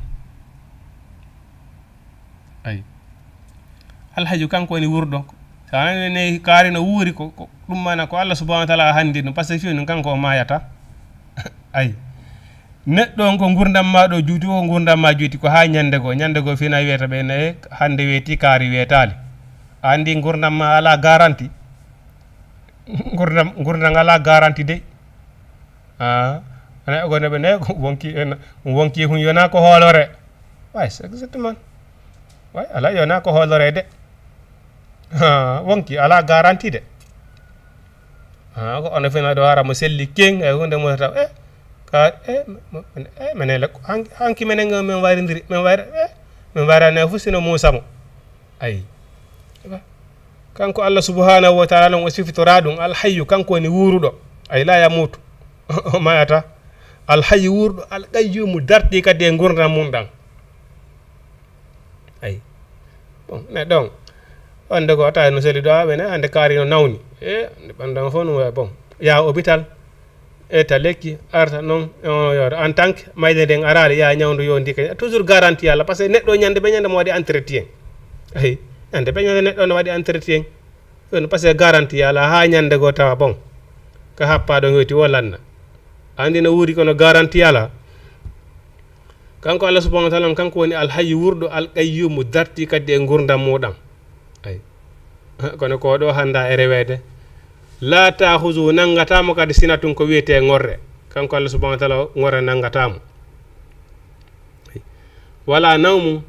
Ay. Alhayyu, kanko woni wurɗo. So a nani ne kaari no wuuri, ko, ko ɗum maana ko Allah subhanahu wa ta'ala handi ɗum, parce que fii ɗum kanko o maayata. Ay. Neɗɗo on ko ngurdam ma ɗo juuti, ko ngurdam ma juuti, ko haa ñande goo. Ñande goo fina wiyata ɓe naye, hande weeti, kaari weetaali. A andi ngurdam ma alaa garanti. Ngurdam, ngurdam alaa garanti de. Ah, ana ko ne ɓe ne wonki en, wonki hun yona ko hoolore. Way, c'est exactement. Way, ala yona ko hoolore de. Ah, wonki alaa garanti de. Ah, ko ono fina ɗo hara mo selli king, e hunde mo taw, eh, ka, eh, mo-, eh, menen le, han-, hanki menen ngo men wayrindiri, men wayra, eh, men wayra ne fu sino Muusa mo. Ay. Kanko Allah subhanahu wa ta'ala non o sifitora ɗum, Al Hayyu, kanko woni wuuruɗo. Ay, la yamutu. O mayata. Al Hayyu wuuruɗo, Al Qayyumu darti kadi e ngurdam mum ɗam. Ay. Bon, ne ɗon. Wonde ko tawi no seli ɗo, ɓe ne, hande kaari no nawni. E, ɓandu am fof no wawi, bon. Yaha hôpital. Etta lekki, arta non, e ono yooɗo. En tant que mayde nden araali, yaha ñawndu yo ndi kadi. Toujours garantie Allah, parce que neɗɗo ñande be ñande mo waɗi entretien. Ay, ñande be ñande neɗɗo no waɗi entretien. Ɗum parce que garantie Allah, ha ñande go tawa bon. Ka happa ɗon hewti wo lanna. Andi no wuuri kono garantie Allah. Kanko Allah subhanahu wa ta'ala, kanko woni Al Hayyu wuurɗo, Al Qayyumu darti kadi e ngurdam muɗam. Ay. Kono ko ɗo hannda e reweede. La ta'khuzuhu, nanngataa mo kadi sinatun ko wiyetee ŋorre. Kanko Allah subhanahu wa ta'ala ŋorre nanngataa mo. Ay. Wala nawmu,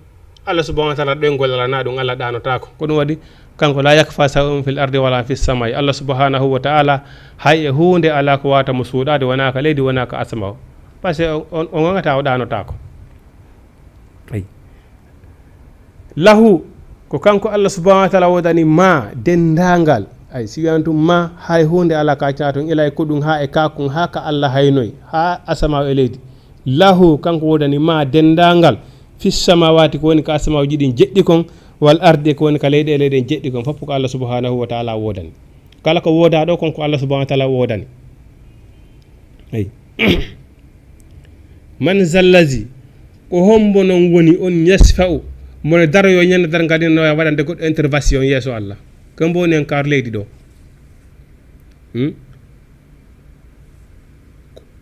Allah subhanahu wa ta'ala ɗoyngol alanaa ɗum, Allah ɗaanotaako. Ko ɗum waɗi, kanko la yakhfa shay'un fil ardi wala fis samai. Allah subhanahu wa ta'ala hay e huunde alaa ko waawata mo suuɗaade, wonaa ka leydi, wonaa ka asama o. Parce que on, on, on ŋaŋataa, o ɗaanotaako. Ay. Lahu, ko kanko Allah subhanahu wa ta'ala woodani ma denndaangal. Ay, si wiyan tun ma, hay huunde alaa ka caa tun, ila e ko ɗum, haa e ka kun, haa ka Allah haynoy, haa asama o e leydi. Lahu, kanko woodani ma denndaangal, fis samawati, ko woni ka asamaaji ɗin jeɗɗi kon, wal ardi, ko woni ka leyɗe, leyɗe jeɗɗi kon, fof ko Allah subhanahu wa ta'ala woodani. Kala ko woodaa ɗo kon ko Allah subhanahu wa ta'ala woodani. Ay. Man zallazi, ko hombo non woni on yasfa'u, mo ne daroyo ñande darngal nden no waɗande goɗɗo intervention yeeso Allah? Ko mbo woni en kar leydi ɗo. Hmm?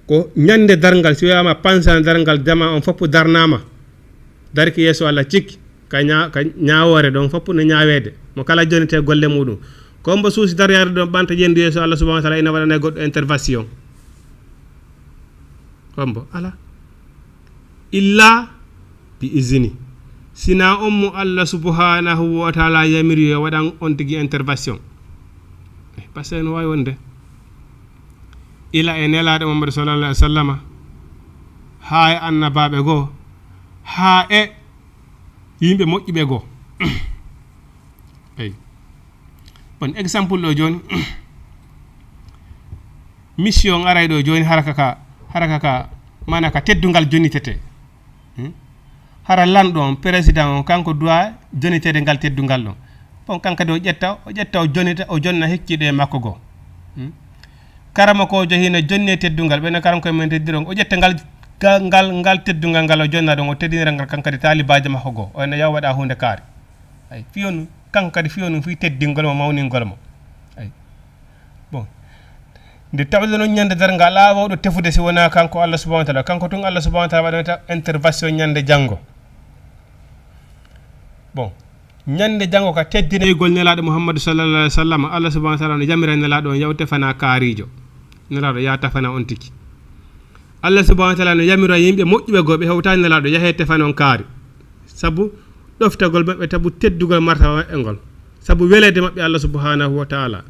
Ko ñande darngal, si wiyama pansan darngal, dama on fof darnama. Darki yeeso Allah cikki, ka ña-, ka ñaawoore ɗon fof no ñaaweede. Mo kala jonete golle muɗum. Ko mbo suusi daryaade ɗon ɓanta ƴendu yeeso Allah subhanahu wa ta'ala ina waɗana goɗɗo intervention. Hombo? Ala. Illa bi izini. Sina on mo Allah subhanahu wa ta'ala yamiri yo waɗan on tigi intervention. Eh, parce que no wawi wonde. Ila e Nelaaɗo Muhammad sallallahu alaihi wasallama, haa e annabaaɓe goo, haa e yimɓe moƴƴuɓe goo. Eyi. Bon, exemple ɗo jooni, mission aray ɗo jooni, hara ka, ka, hara ka, ka, mana ka teddungal jonnitete. Hmm? Hara lanɗo on, président on, kanko doit jonnitede ngal teddungal ɗon. Bon, kanko kadi o ƴetta, o ƴetta, o jonnita, o jonna hikkiiɗo e makko goo. Hmm? Karamokoojo hino jonni e teddungal, ɓen karamokooɓe men teddiro, o ƴetta ngal, ga-, ngal, ngal teddungal ngal o jonna ɗon, o teddinira ngal kanko kadi taalibaajo makko goo. O ena yaha waɗa huunde kaari. Ay, fiyo nun, kanko kadi fiyo nun fii teddingol mo, mawningol mo. Ay. Bon. Nde tawde noon ñande darngal alaa wawɗo tefude si wonaa kanko Allah subhanahu wa ta'ala. Kanko tun Allah subhanahu wa ta'ala waɗata intervention ñande janngo. Bon. Ñande janngo ka teddinegol Nelaaɗo Muhammadu sallallahu alaihi wasallam, Allah subhanahu wa ta'ala no yamira Nelaaɗo on, yaw tefana kaariijo. Nelaaɗo, yaa tafana on tigi. Allah subhanahu wa ta'ala no yamira yimɓe moƴƴuɓe goo, ɓe hewtaani Nelaaɗo, yahee tefan on kaari. Sabu ɗoftagol maɓɓe, sabu teddugol martaba maɓɓe ngol. Sabu weleede maɓɓe Allah subhanahu wa ta'ala.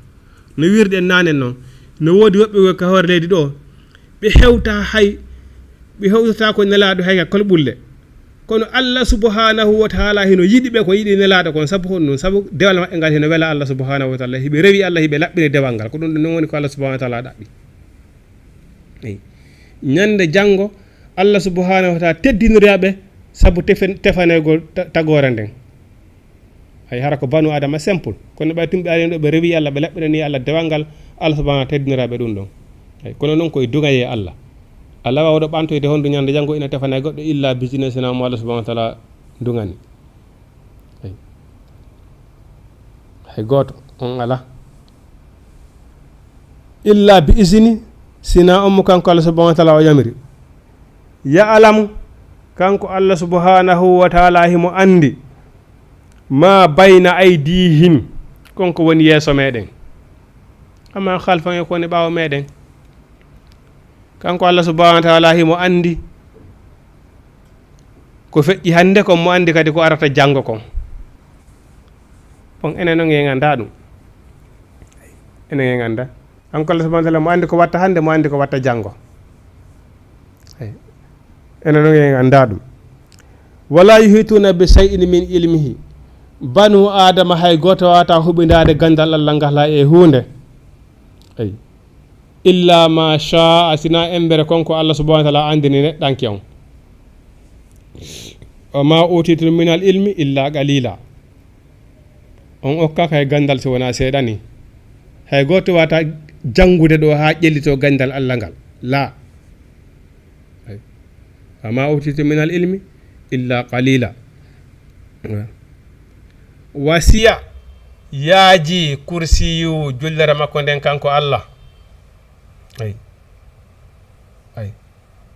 No wirde en naane non, no woodi woɓɓe goo ka hoore leydi ɗo, ɓe hewta hay, ɓe hewtata ko Nelaaɗo hay ka kolɓulle. Kono Allah subhanahu wa ta'ala hino yiɗi ɓe ko yiɗi Nelaaɗo kon, sabu honɗum? Sabu dewal maɓɓe ngal hino wela Allah subhanahu wa ta'ala. Hiɓe rewi Allah, hiɓe laɓɓini dewal ngal. Ko ɗum ɗon woni ko Allah subhanahu wa ta'ala ɗaɓɓi. Eyi. Ñande janngo, Allah subhanahu wa ta'ala teddinira ɓe sabu tefen-, tefanegol ta-, tagoore nden. Ay, hara ko banu Adama simple. Kono ɓay tun ɓe ari ɗo, ɓe rewi Allah, ɓe laɓɓinani Allah dewal ngal, Allah subhanahu wa ta'ala teddinira ɓe ɗum ɗon. Ay, kono non koye duŋayee Allah. Allah wawɗo ɓantoyde honɗum ñande janngo ina tefana goɗɗo illa bi izini, sina mo Allah subhanahu wa ta'ala duŋani. Ay. Hay gooto on alaa. Illa bi izini, sina on mo kanko Allah subhanahu wa ta'ala o yamiri. Ya'lamu, kanko Allah subhanahu wa ta'ala himo anndi ma bayna aydihim, kon ko woni yeeso meɗen. Amma khalfan e ko woni ɓaawo meɗen. Kanko Allah subhanahu wa taala himo andi ko feƴƴi hannde kon, mo andi kadi ko arata janngo kon. Bon, enen non en annda ɗum. Enen en annda. Kanko Allah subhanahu wa taala mo andi ko watta hannde, mo andi ko watta janngo. Enen non en annda ɗum. Wala yuhituna bi shay'in min ilmihi. Banu Adama hay gooto wata huɓindaade ganndal Allah ngal haa e huunde. Illa ma shaa, sina embere kon ko Allah subhanahu wa taala andini neɗɗanke on. Wa ma utitum min al ilmi illa qalila. On okkaka e ganndal si wona seeɗa ni. Hay gooto wata janngude ɗo haa ƴellito ganndal Allah ngal. La. Wa ma utitum min al ilmi illa qalila. Wasiya yaaji kursiyu jullere makko nden kanko Allah. Ay. Ay.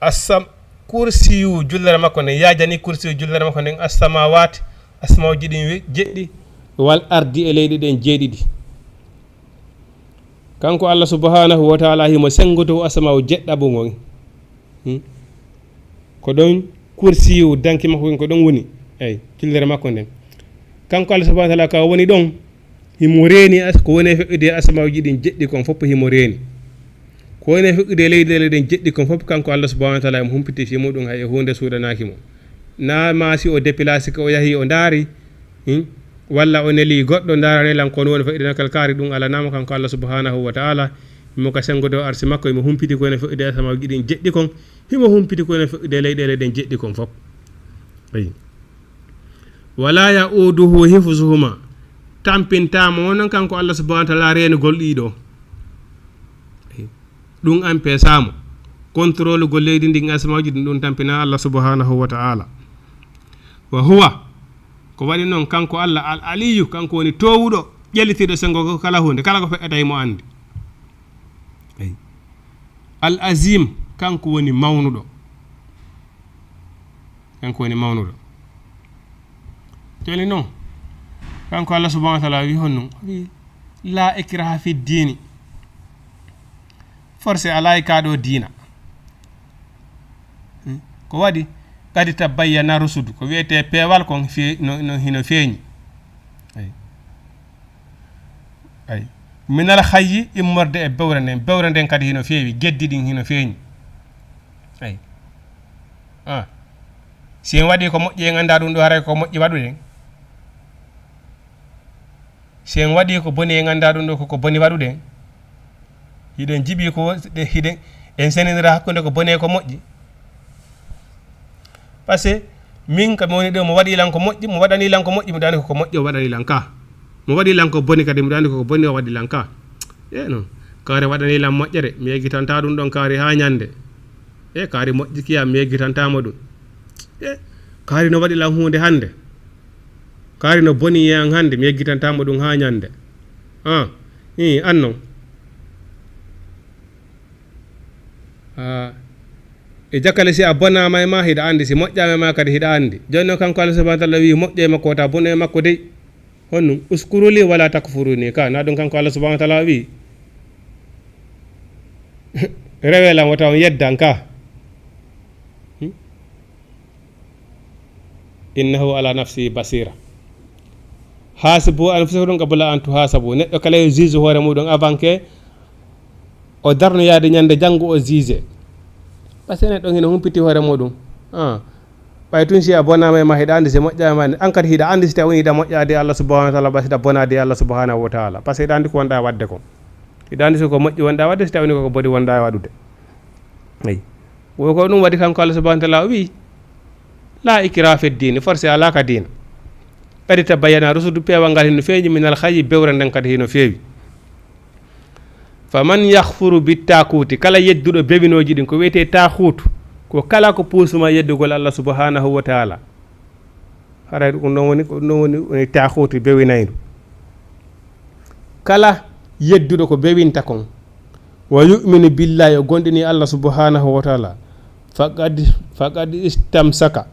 Assam kursiyu jullere makko nden yaajani kursiyu jullere makko nden assamawati, asmawji ɗin jeɗɗi, wal ardi e leyɗe ɗen jeeɗiɗi. Kanko Allah subhanahu wa taala himo sengoto asamaw jeɗɗaɓo ngon. Hmm? Ko ɗon kursiyu danki makko ko ɗon woni. Ay, jullere makko nden. Kanko Allah subhanahu wa taala ka woni ɗon. Himo reeni as-, ko woni e feƴƴude e asamawji ɗin jeɗɗi kon fof himo reeni. Ko woni e feƴƴude e leyɗeele ɗen jeɗɗi kon fof kanko Allah subhanahu wa taala himo humpiti fii muɗum hay e huunde suuɗanaaki mo. Na ma si o depilaasi ko o yahi o ndaari, hmm? Walla o neli goɗɗo ndaarane lan ko woni feƴƴude ngal kaari ɗum alanaama kanko Allah subhanahu wa taala. Himo ka sengodo arsi makko himo humpiti ko woni e feƴƴude e asamawji ɗin jeɗɗi kon. Himo humpiti ko woni e feƴƴude e leyɗeele ɗen jeɗɗi kon fof. Ayi. Wala ya'uduhu hifzuhuma. Tampintaama onon kanko Allah subhanahu wa taala reenugol ɗiɗo. Ɗum ampesaamo. Kontrolugol leydi ndin asmawji ɗin ɗum tampina Allah subhanahu wa taala. Wa huwa. Ko waɗi noon kanko Allah al aliyu, kanko woni toowuɗo, ƴellitiiɗo sengo ko kala huunde, kala ko feƴƴata himo anndi. Eyi. Al azim, kanko woni mawnuɗo. Kanko woni mawnuɗo. Joni noon, kanko Allah subhanahu wa taala wi honno? Wi, la ikraha fi dini. Forcé alaa e kaa ɗoo diina. Hmm? Ko waɗi? Kadi tabayyana rusudu. Ko wiyetee peewal kon fe-, no, no, hino feeñi. Eyi. Ay. Minal hayyi, immorde e bewre nden. Bewre nden kadi hino feewi. Geddi ɗin hino feeñi. Ay. Ah. Si en waɗi ko moƴƴi, en annda ɗum ɗo haray ko moƴƴi waɗuɗen. Si en waɗi ko boni, en annda ɗum ɗo ko, ko boni waɗuɗen. Hiɗen jiɓi ko, hiɗen, en senindira hakkunde ko boni e ko moƴƴi. Parce que min ka mi woni ɗo, mo waɗi lan ko moƴƴi, mo waɗani lan ko moƴƴi, mi ɗani ko ko moƴƴi o waɗani lan ka. Mo waɗi lan ko boni kadi, mi ɗani ko ko boni o waɗi lan ka. E non, kaari waɗani lan moƴƴere, mi yeggitanta ɗum ɗon kaari haa ñande. E kaari moƴƴi kiyam, mi yeggitantamo ɗum. E kaari no waɗi lan huunde hannde. Kaari no boni e an hannde, mi yeggitantamo ɗum haa ñande. Ah, ii, an non. Ah, e jakale si a bonaama e ma, hiɗa anndi, si moƴƴaama e ma kadi, hiɗa anndi. Jooni noon, kanko Allah subhanahu wa taala wii, moƴƴo e makko, wota bono e makko dey. Honɗum? Uskuru li wala takfuruni ka. Na ɗum kanko Allah subhanahu wa taala wii, rewe lan, wota on yeddan ka. Hmm? Innahu ala nafsihi basira. Hasibu anfusakum qabla an tuhasabu. Neɗɗo kala yo juge hoore muɗum avant que o darnoyaade ñande janngo o juge. Parce que neɗɗo hino humpiti hoore muɗum. Ah. Ɓay tun si a bonaama e ma, hiɗa anndi si moƴƴaama e ma, an kadi hiɗa anndi si tawii hiɗa moƴƴaade Allah subhanahu wa taala, ɓay si hiɗa bonaade Allah subhanahu wa taala. Parce que hiɗa anndi ko wonɗa waɗde kon. Hiɗa anndi so ko moƴƴi wonɗa waɗde, si tawii ko ko boni wonɗa waɗude. Eyi. Wo ko ɗum waɗi kanko Allah subhanahu wa taala o wii, la ikraha fi ddini, forcé alaa ka diina. Kadi tabayyana rusudu, peewal ngal hino feeñi, minal hayyi, bewre nden kadi hino feewi. Faman yakfuru bi taakuuti, kala yedduɗo bewinooji ɗin, ko wiyetee taakuutu, ko kala ko puusuma yeddugol Allah subhanahu wa taala. Haray ɗum ɗon woni, ko ɗum ɗon woni, woni taakuutu bewinaydu. Kala yedduɗo ko bewinta kon, wa yu'minu billahi, o gomɗini Allah subhanahu wa taala, faqad, faqad istamsaka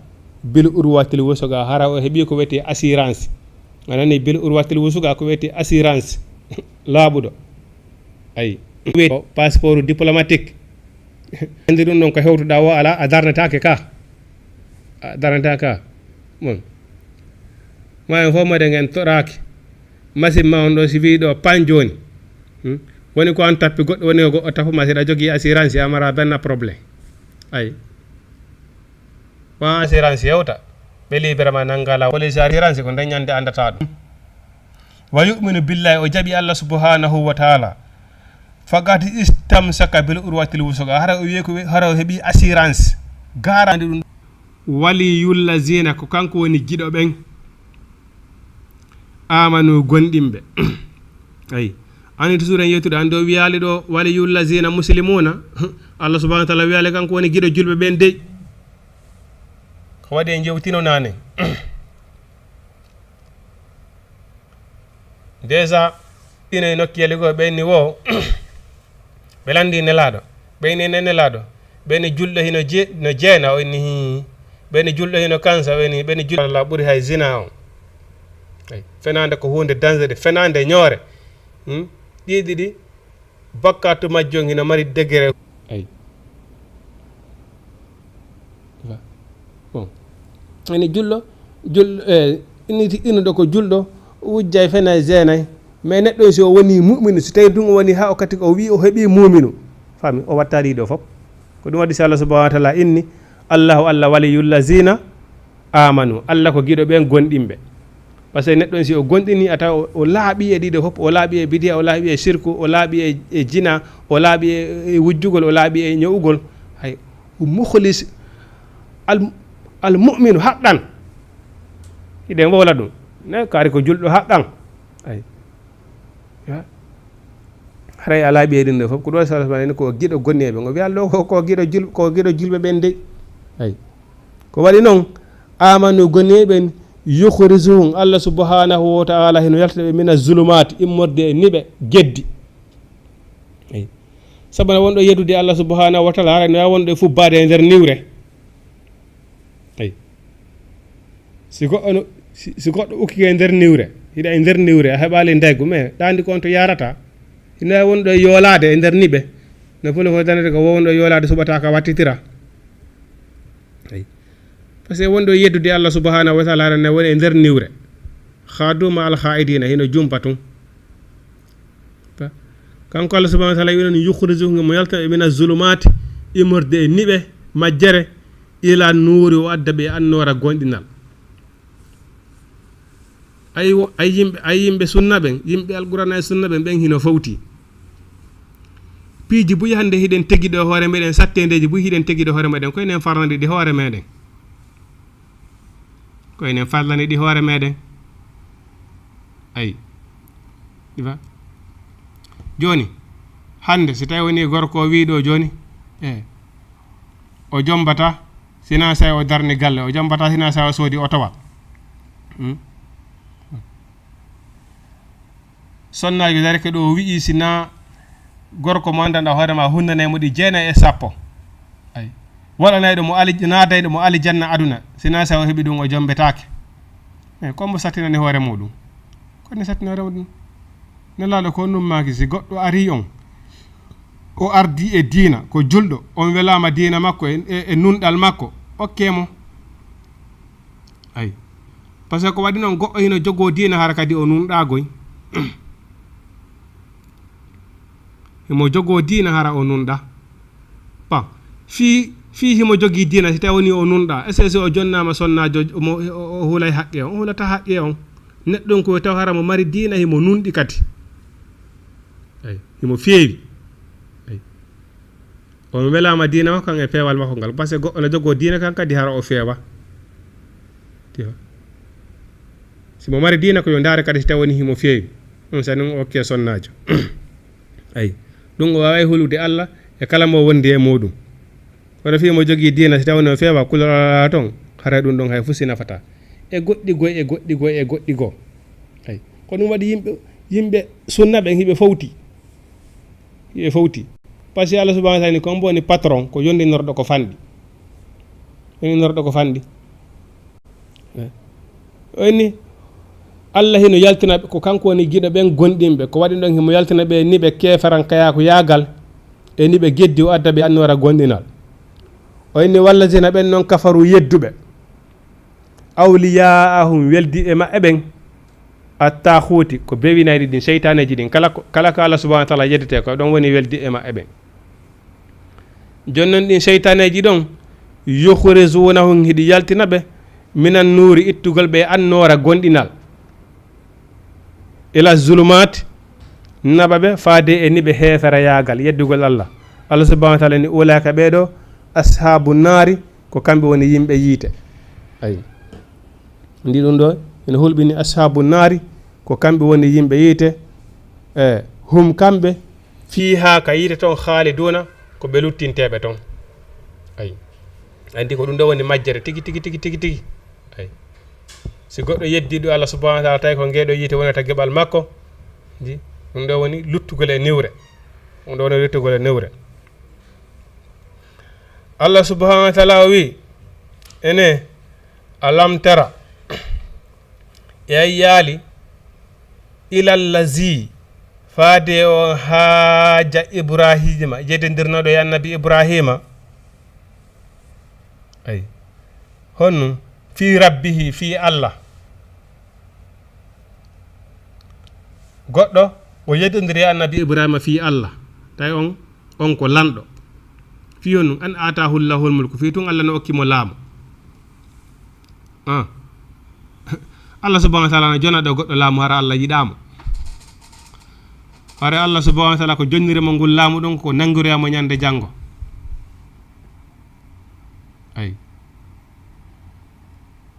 bil urwatil wusuqa, hara o heɓi ko wiyetee assurance. A nani, bil urwatil wusuqa, ko wiyetee assurance laaɓuɗo. Ay, wiyee passeport diplomatique. Anndi ɗum ɗon ko hewtuɗaa o alaa, a darnetaake ka. A darnetaake ka. Bon. Ma en fof mbaɗen en toɗaaki. Machine ma on ɗo si wii ɗo pan jooni. Hmm? Woni ko an tappi goɗɗo, woni ko goɗɗo tappu ma, si ɗa jogii assurance, a mara benn problème. Ay. Wa assurance yewta. Ɓe libere ma nangala police assurance ko nden ñande anndata ɗum. Wa yu'minu billahi, o jaɓi Allah subhanahu wa ta'ala. Faqad istamsaka bil urwatil wuthqa. Hara o wiye ko, hara o heɓi assurance. Garanti ɗum. Waliyullazina, ko kanko woni giɗo ɓen. Amanu, gonɗinɓe. Ay. Ani toujours en yettude, an ɗo wiyaali ɗo waliyullazina muslimuna. Allah subhanahu wa ta'ala wiyaali kanko woni giɗo julɓe ɓen dey. Ko waɗi en jewtino nane. Déjà, ino e nokkeeli goo, ɓen ni wo, ɓe lanndii Nelaaɗo, ɓen ni ne Nelaaɗo, ɓen ni julɗo hino je-, no jeena, o inni hii, ɓen ni julɗo hino kansa, o inni, ɓen ni julɗo la ɓuri hay zina on. Ay, fenaande ko huunde dangereux, fenaande ñoore. Hmm? Ɗii ɗiɗi, bakkaatu majjum hino mari degré. Ay. Bon. Ene julɗo, jul-, e, initi-, inuɗo ko julɗo, wujjay, fenay, zeenay. Mais neɗɗo si o woni mu'minu, si tawi ɗum o woni haa o kati o wi o heɓi mu'minu. Faami, o wattaali ɗo fof. Ko ɗum waɗi si Allah subhanahu wa ta'ala inni, Allahu Allah waliyullazina amanu. Allah ko giɗo ɓen gonɗinɓe. Parce que neɗɗo si o gonɗini, a tawa o, o laaɓi e ɗiɗo fof, o laaɓi e bidiya, o laaɓi e sirku, o laaɓi e, e jina, o laaɓi e, e wujjugol, o laaɓi e ño'ugol. Hay, o mukhlis, al, al mu'minu haqqan. Hiɗen wowla ɗum. Ne kaari ko julɗo haqqan. Ay. Ya. Haray a laaɓi e ɗum ɗo fof. Ko ɗo sallallahu alaihi wasallam ko giɗo gonɗinɓe ɓen. O wiya ɗo ko, ko giɗo jul-, ko giɗo julɓe ɓen dey. Ay. Ko waɗi noon, amanu, gonɗinɓe ɓen, yukhrijuhum, Allah subhanahu wa ta'ala hino yaltita ɓe mina zulumaati, immorde e niɓe geddi. Eyi. Sabu na wonɗo yeddude Allah subhanahu wa ta'ala, hara no wonɗo e fubbaade e nder niwre. Eyi. Si goɗɗo no, si, si goɗɗo ukkike e nder niwre, hiɗa e nder niwre, a heɓaali ndaygu, mais ɗaandi ko on to yaarata. Hino wonɗo e yoolaade e nder niɓe. No poli ko danete ko wonɗo e yoolaade suɓata ka wattitira. Eyi. Parce que wonɗo yeddude Allah subhanahu wa ta'ala ne woni e nder niwre. Khadu ma al khaidina, hino jumpa tun. Ka-, kanko Allah subhanahu wa ta'ala wi'no ni, "Yukhrijuhum", mo yalta ɓe mina zulumaati, immorde e niɓe majjere, ila nuuri, o adda ɓe e annoora gonɗinal. Ay wo-, ay yimɓe, ay yimɓe sunna ɓen, yimɓe Alqur'aana e sunna ɓen, ɓen hino fowti. Piiji buy hannde hiɗen tegi ɗo hoore meɗen, satteendeeji buy hiɗen tegi ɗo hoore meɗen, ko enen farlani ɗi hoore meɗen. Ko enen farlani ɗi hoore meɗen. Ay. Ɗi fa-, jooni, hannde si tawi woni gorko o wii ɗo jooni, e, o jombata, sina sa o darni galle, o jombata, sina sa o soodi otowa. Hmm? Sonnaajo darike ɗo o wi'i sina gorko mo anndanɗa hoore ma hunnanay mo ɗi jeenay e sappo. Ay. Waɗanayɗo mo ali-, naadayɗo mo alijanna aduna, sina sa o heɓi ɗum o jombetaake. E, ko mbo sattinani hoore muɗum? Ko ne sattini hoore muɗum? Nelaaɗo ko ɗum maaki, si goɗɗo ari on, o ardi e diina, ko julɗo, on welaama diina makko e, e, e nunɗal makko, okke mo. Ay. Parce que ko waɗi noon goɗɗo hino jogoo diina hara kadi o nunɗaagoy. Himo jogoo diina hara o nunɗa. Bon, fii, fii himo jogii diina, si tawi woni o nunɗa, est-ce que si o jonnaama sonnaajo, mo, o, o hulay haqqe on? O hulata haqqe on. Neɗɗo on ko taw hara mo mari diina, himo nunɗi kadi. Ay, himo feewi. Ay. On welaama diina makko kan e peewal makko ngal. Parce que goɗɗo no jogoo diina kan kadi hara o feewa. Tiyo. Si mo mari diina ko yo ndaare kadi si tawi woni himo feewi. Ɗum sani on okke sonnaajo. Ay. Ɗum o waaway hulude Allah e kala mo wondi e muɗum. Kono fii mo jogii diina si tawi no feewa kulol alaa toon, haray ɗum ɗon hay fuu si nafataa. E goɗɗi goy, e goɗɗi goy, e goɗɗi goo. Ay. Ko ɗum waɗi yimɓe, yimɓe sunna ɓen hiɓe fowti. Hiɓe fowti. Parce que Allah subhanahu wa ta'ala ni ko on woni patron, ko yondinorɗo ko fanɗi. Yondinorɗo ko fanɗi. Eh. O inni, Allah hino yaltina ɓe, ko kanko woni giɗo ɓen gonɗinɓe, ko waɗi ɗon himo yaltina ɓe niɓe keeferankayaaku yaagal, e niɓe geddi o adda ɓe annoora gonɗinal. O inni, "Wallazina", ɓen non, "kafaru", yedduɓe, "awliyaahum", weldiiɓe maɓɓe ɓen, "attaaxuuti", ko bewinayɗi ɗin, seytaaneeji ɗin, kala ko, kala ko Allah subhanahu wa taala yeddete ko, ɗon woni weldiiɓe maɓɓe ɓen. Jooni non ɗin seytaaneeji ɗon, "yukhrijunahum", hiɗi yaltina ɓe, "minan nuuri", ittugol ɓe annoora gonɗinal, "ila zulumaat", naɓa ɓe faade e niɓe heeferayaagal, yeddugol Allah. Allah subhanahu wa taala ni, "Ulaa'ika", ɓee ɗoo, "ashaabu naari", ko kamɓe woni yimɓe yiite. Ayi. Ndi ɗum ɗo ina hulɓini ashaabu naari, ko kamɓe woni yimɓe yiite. E hum kamɓe, "fiihaa", ka yiite ton, "khaaliduuna", ko ɓe luttinteeɓe ton. Ayi. Anndi ko ɗum ɗo woni majjere tigi, tigi, tigi, tigi, tigi. Ayi. Si goɗɗo yeddi ɗo Allah subhanahu wa taala, tawi ko ngeɗo yiite wonata geɓal makko, ndi, ɗum ɗo woni luttugol e niwre. Ɗum ɗo woni luttugol e niwre. Allah subhanahu wa taala o wi, ene, "Alam tara", e a yiyaali, "ilallazi", faade o haaja Ibrahima, yeddondirnoɗo e annabi Ibrahima. Ay. Honno? "Fi rabbihi", fi Allah. Goɗɗo, o yeddondiri e annabi Ibrahima fi Allah. Tawi on, on ko lanɗo. Fi honno? "An aatahu llahul mulku", fi tun Allah no okki mo laamu. Ah. Allah subhanahu wa taala no jona ɗo goɗɗo laamu, hara Allah yiɗaamo. Hara Allah subhanahu wa taala ko jonniri mo ngol laamu ɗon, ko nangiri mo ñande janngo. Ay.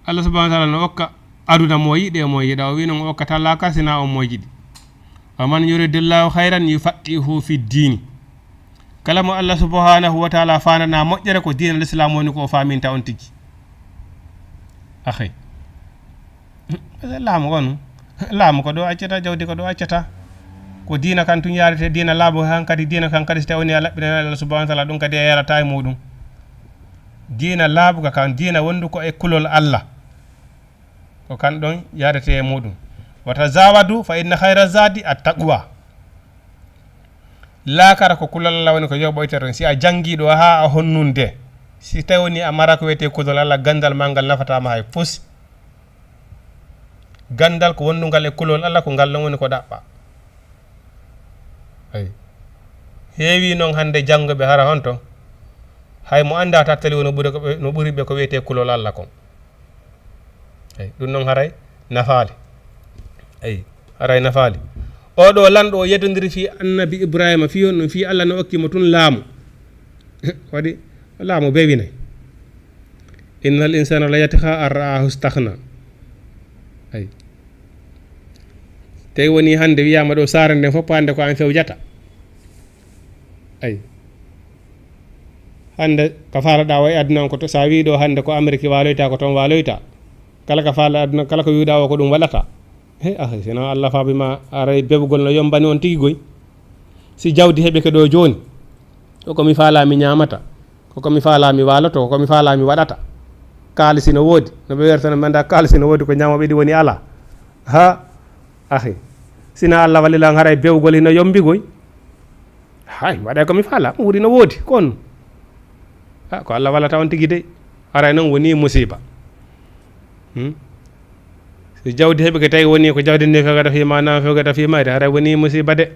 Allah subhanahu wa taala no okka aduna mo yiɗi e mo yiɗa. O wi non o okkata laakara sina on mo yiɗi. "Wa man yuridillahu khayran yufaqihu fi ddini." Kala mo Allah subhanahu wa taala faandana moƴƴere, ko diina l'islam woni ko o faaminta on tigi. Akhi. Laamu on, laamu ko ɗo accata, jawdi ko ɗo accata. Ko diina kan tun yaarete, diina laamu kan kadi, diina kan kadi si tawi woni a laɓɓinani Allah subhanahu wa taala, ɗum kadi a yarata e muɗum. Diina laaɓuka kan, diina wondu ko e kulol Allah. Ko kan ɗon yaarete e muɗum. "Wa tazawadu fa inna khayra zadi at-taqwa." Laakara ko kulol Allah woni ko yoɓoyte ton. Si a janngi ɗo haa a honnunde, si tawi woni a mara ko wiyetee kulol Allah, ganndal ma ngal nafataa ma hay fus. Ganndal ko wonndungal e kulol Allah, ko ngal ɗon woni ko ɗaɓɓa. Ay. Heewi non hannde jannguɓe hara honto, hay mo anndaa tattali woni ɓuri ko ɓe, no ɓuri ɓe ko wiyetee kulol Allah kon. Ay, ɗum non haray nafaali. Ay, haray nafaali. Oɗo lanɗo o yeddondiri fii Annabi Ibrahima, fii on ɗum, fii Allah no okki mo tun laamu. Waɗi laamu bewinay. "Innal insana la yatgha an ra'ahu istaghna." Ay. Tawi woni hannde wiyaama ɗo saare nden fof hannde ko an fewjata. Ay. Hannde ka faalaɗaa o e aduna on ko to, sa wii ɗo hannde ko Ameriki waaloyta, ko toon waaloyta. Kala ka faala aduna, kala ko wiwɗaa o ko ɗum waɗata. He, ah, sino Allah faabi ma, aray bewgol no yombani on tigi goy. Si jawdi heɓike ɗo jooni, ko ko mi faalaa mi ñaamata, ko ko mi faalaa mi waaloto, ko ko mi faalaa mi waɗata. Kaalisi no woodi, no ɓe wertano mi anndaa kaalisi no woodi ko ñaamooɓe ɗi woni alaa. Ha, ahi. Sina Allah walli lan haray bewgol hino yombi goy. Hay, waɗay ko mi faalaa, ɗum woni no woodi, ko on. Ha, ko Allah wallata on tigi dey. Haray noon woni musiba. Hmm? Si jawdi heɓike tawi woni ko jawdi ndi fewgata fii ma, naa fewgata fii mayre, haray woni musiba de.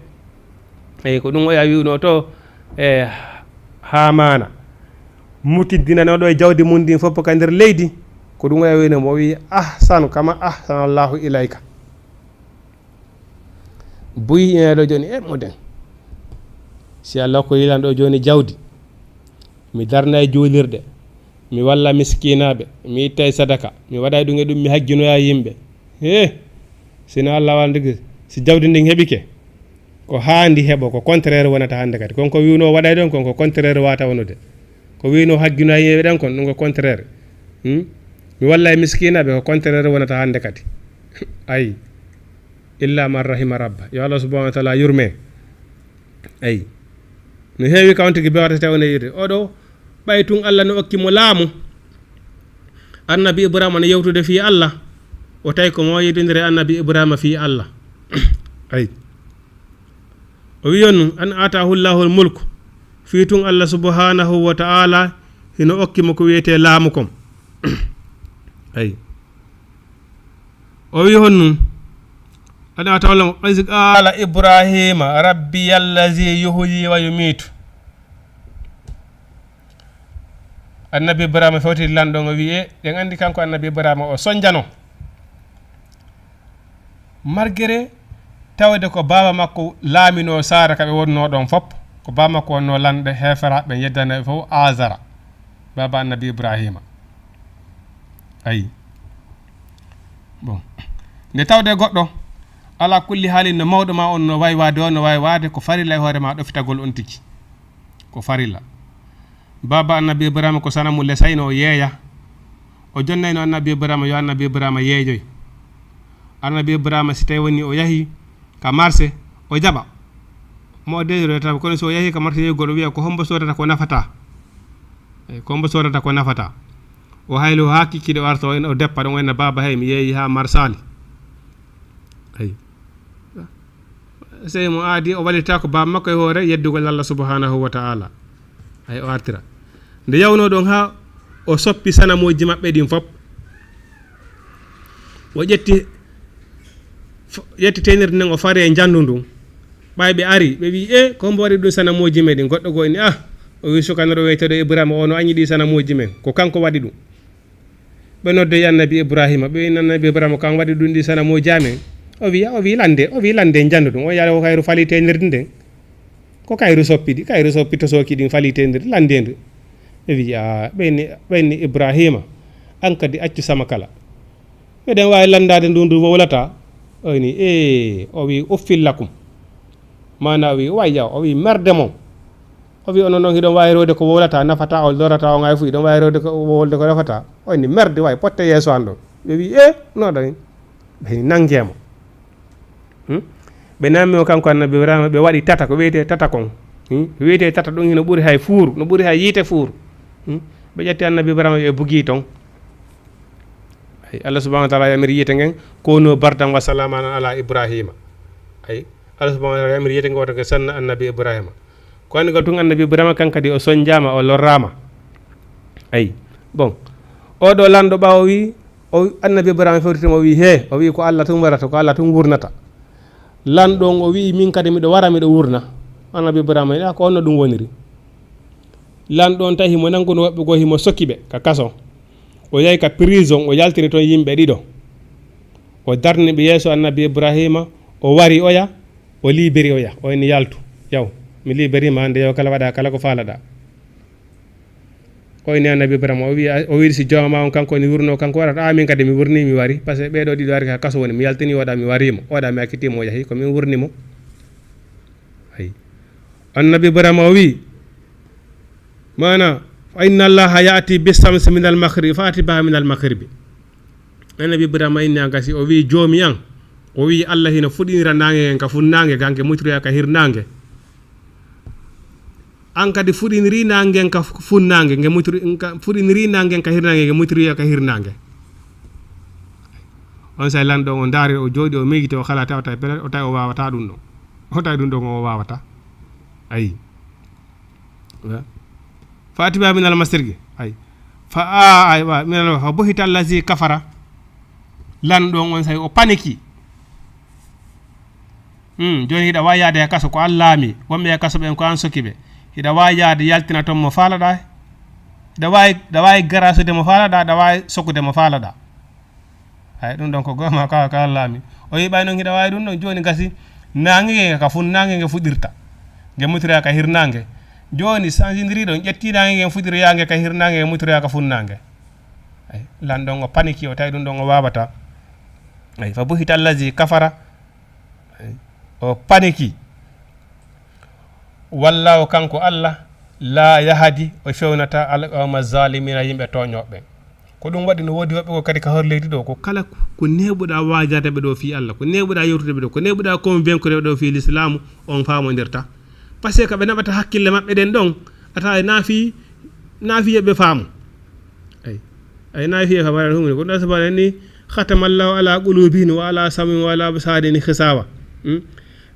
Eyi, ko ɗum oya wi'uno to, e Haamaana. Mutiddinanooɗo e jawdi mum ndin fof ka nder leydi. Ko ɗum oya wi'uno mo, o wi'i, "Ahsan kama ahsana Allahu ilayka." Buy ina ɗo jooni, e moden. Si Allah ko yilan ɗo jooni jawdi, mi darnay juulirɗe, mi walla miskinaaɓe, mi ittay sadaka, mi waɗay ɗum e ɗum, mi hajjinoya yimɓe. He, sino Allah wala ndigi, si jawdi ndin heɓike, ko haandi heɓo, ko contraire wonata hannde kadi. Kon ko wi'uno waɗay ɗon, kon ko contraire wata wonude. Ko wi'uno hajjinoya yimɓe ɗan, kon ɗum ko contraire. Hmm? Mi wallay miskinaaɓe, ko contraire wonata hannde kadi. Ayi. Illa man rahima rabba. Yo Allah subhanahu wa taala yurme. Ayi. No heewi kawon tigi bewata si tawi o neyirde. Oɗo, ɓay tun Allah no okki mo laamu. Annabi Ibrahima no yewtude fii Allah. O tawi ko mo yeddondire annabi Ibrahima fii Allah. Ay. O wi'i on nun, an aataahu Allahul mulk. Fii tun Allah subhanahu wa ta'ala hino okki mo ko wi'etee laamu kon. Ay. O wi'i on nun, an aataahu Allahul mulk. Iz qaala Ibrahima, "Rabbiya allazi yuhyi wa yumiitu." Annabi Ibrahima fewtidi lanɗo on, o wi'i, e, ɗen anndi kanko annabi Ibrahima o sonjano. Malgré tawde ko baaba makko laaminoo Saara ka ɓe wonnoo ɗon fof, ko baaba makko wonnoo lanɗo heeferaaɓe ɓen yeddanaaɓe fof Aazara, baaba annabi Ibrahima. Ayi. Bon. Nde tawde goɗɗo, ala kulli haalin no mawɗo ma on no waawi waade o, no waawi waade ko farilla e hoore ma ɗofitagol on tigi. Ko farilla. Baaba annabi Ibrahima ko sanamu lesayno o yeeya. O jonnayno annabi Ibrahima yo annabi Ibrahima yeejoy. Annabi Ibrahima si tawi woni o yahi ka marché, o jaɓa. Mo o deeƴoto taw, kono so o yahi ka marché yeeyugol, o wi'a ko hombo soodata ko nafata. Eyi, ko hombo soodata ko nafata. O haylo haa kikiiɗe o arta, o en-, o deppa ɗon, o enna baaba, hey, mi yeeyi haa marsaali. Eyi. Sey mo aadi, o wallita ko baaba makko e hoore yeddugol Allah subhanahu wa ta'ala. Ay, o artira. Nde yawnoo ɗon haa o soppi sanamooji maɓɓe ɗin fop. O ƴetti, f-, ƴetti teynirde nden o fari e njanndu ndun. Ɓay ɓe ari, ɓe wi'i, "E, ko hombo waɗi ɗum sanamooji men ɗin?" Goɗɗo goo inni, "Ah," o wi'i, "suka no ɗo wiyetee ɗo Ibrahima, o no añi ɗi sanamooji men. Ko kanko waɗi ɗum." Ɓe noddoyi annabi Ibrahima, ɓe inni annabi Ibrahima, "Ko an waɗi ɗum ɗi sanamooji amen?" O wi'i, o wi'i, "Lande, o wi'i, lande njanndu ɗum." O yaha o kayru fali teynirde nden. Ko kayru soppi ɗi, kayru soppi to sooki ɗin fali teynirde, lande ndu. Ɓe wi'i, "A," ɓe inni, ɓe inni Ibrahima, "An kadi accu sama kala." Meɗen waawi lanndaade ndu, ndu wowlata. O wi'i, "Ee," o wi'i, "Uffil lakum." Maana o wi'i, "Wayya," o wi'i, "Merde mon." O wi'i, "Onon non hiɗon waawi rewde ko wowlata, nafata on, lorata on, hay fu, hiɗon waawi rewde ko wowlde ko nafata." O inni, "Merde, way, potte yeeso an ɗon." Ɓe wi'i, "Ee, no ɗani?" Ɓe nangee mo. Hmm? Ɓe namni o kanko annabi Ibrahima, ɓe waɗi tata, ko wiyetee tata kon. Hmm? Wiyetee tata ɗum hino ɓuri hay fuuru, no ɓuri hay yiite fuuru. Hmm? Ɓe ƴetti annabi Ibrahima, ɓe bugii ton. Ay, Allah subhanahu wa ta'ala yamiri yiite ngen, "Kunu bardan wa salaman ala Ibrahima." Ay, Allah subhanahu wa ta'ala yamiri yiite ngen wata ke sanna annabi Ibrahima. Ko anndi ko tun annabi Ibrahima kan kadi o sonjaama, o lorraama. Ay, bon. Oo ɗoo lanɗo ɓaawo wi'i, o, annabi Ibrahima fewtiti mo, o wi'i, "Hee," o wi'i, "Ko Allah tun warata, ko Allah tun wurnata." Lanɗo on o wi'i, "Min kadi miɗo wara, miɗo wurna." Annabi Ibrahima wi'i, "A, ko honno ɗum woniri?" Lanɗo on tawi himo nanguno woɓɓe goo, himo soki ɓe ka kaso. O yahi ka prison, o yaltini ton yimɓe ɗiɗo. O darni ɓe yeeso annabi Ibrahima, o wari oya, o liberi oya, o inni, "Yaltu, yaw, mi liberi ma hannde, yaw, kala waɗa, kala ko faalaɗa." O inni annabi Ibrahima, o wi'i, o wi'i, "Si jooma ma on kanko ni wurno, kanko warata, a min kadi mi wurni, mi wari. Parce que ɓee ɗoo ɗiɗo ari ka kaso woni, mi yaltini oɗa, mi wari mo, oɗa mi acciti mo, o yahi, ko min wurni mo." Ayi. Annabi Ibrahima o wi'i, maana, "Fa inna Allaha ya'ti bis shamsi minal maghribi, fa'ti biha minal maghribi." Annabi Ibrahima inni a gasi, o wi'i, "Joomi an," o wi'i, "Allah hino fuɗinira naange ngen ka funnaange, nge mutira ka hirnaange. An kadi fuɗiniri naange ngen ka fu-, funnaange, nge mutiri-, ka, fuɗiniri naange ngen ka hirnaange, nge mutira ka hirnaange." On saa'i lanɗo on o ndaari, o jooɗi, o miijiti, o halata, o tawi pellet, o tawi o waawataa ɗum ɗon. O tawi ɗum ɗon o waawataa. Ayi. Fa'ti biha minal mashriqi. Ay. Fa, a, ay, wa, minal, fa buhita allazi kafara. Lanɗo on, on saa'i o paniki. Hmm, jooni hiɗa waawi yaade e kaso ko an laami. Wonɓe e kaso ɓen ko an soki ɓe. Hiɗa waawi yaade yaltina ton mo faalaɗaa. Hiɗa waawi, hiɗa waawi garasude mo faalaɗaa, hiɗa waawi sokude mo faalaɗaa. Ay, ɗum ɗon ko goonga ka, ka an laami. O wi'i, "Ɓay non hiɗa waawi ɗum ɗon, jooni gasi, naange nge ka fun-, naange nge fuɗirta. Nge mutira ka hirnaange. Jooni sanjindiri ɗon, ƴetti naange ngen fuɗiroya nge ka hirnaange, nge mutira ka funnaange." Ay, lanɗo on o paniki, o tawi ɗum ɗon o waawataa. Ay, fa buhita allazi kafara. Ay, o paniki. Wallaahu kanko Allah, laa yahdi, o fewnataa al qawma zaalimiina, yimɓe tooñooɓe ɓen. Ko ɗum waɗi no woodi woɓɓe ko kadi ka hoore leydi ɗoo, ko kala ko neeɓuɗaa waajaade ɓe ɗoo fii Allah, ko neeɓuɗaa yewtude ɓe ɗoo, ko neeɓuɗaa convaincre ɓe ɗoo fii lislaamu, on faamondirta. Parce que ɓe naɓata hakkille maɓɓe ɗen ɗon, ata e naafi, naafi yoɓe faamu. Ay, ay naafi yoɓe faamu, aɗa humni, ko ɗum subhaanahu ni, Khatamallahu ala qulubihim wa ala sam'ihim wa ala absarihim ghishawa. Hmm?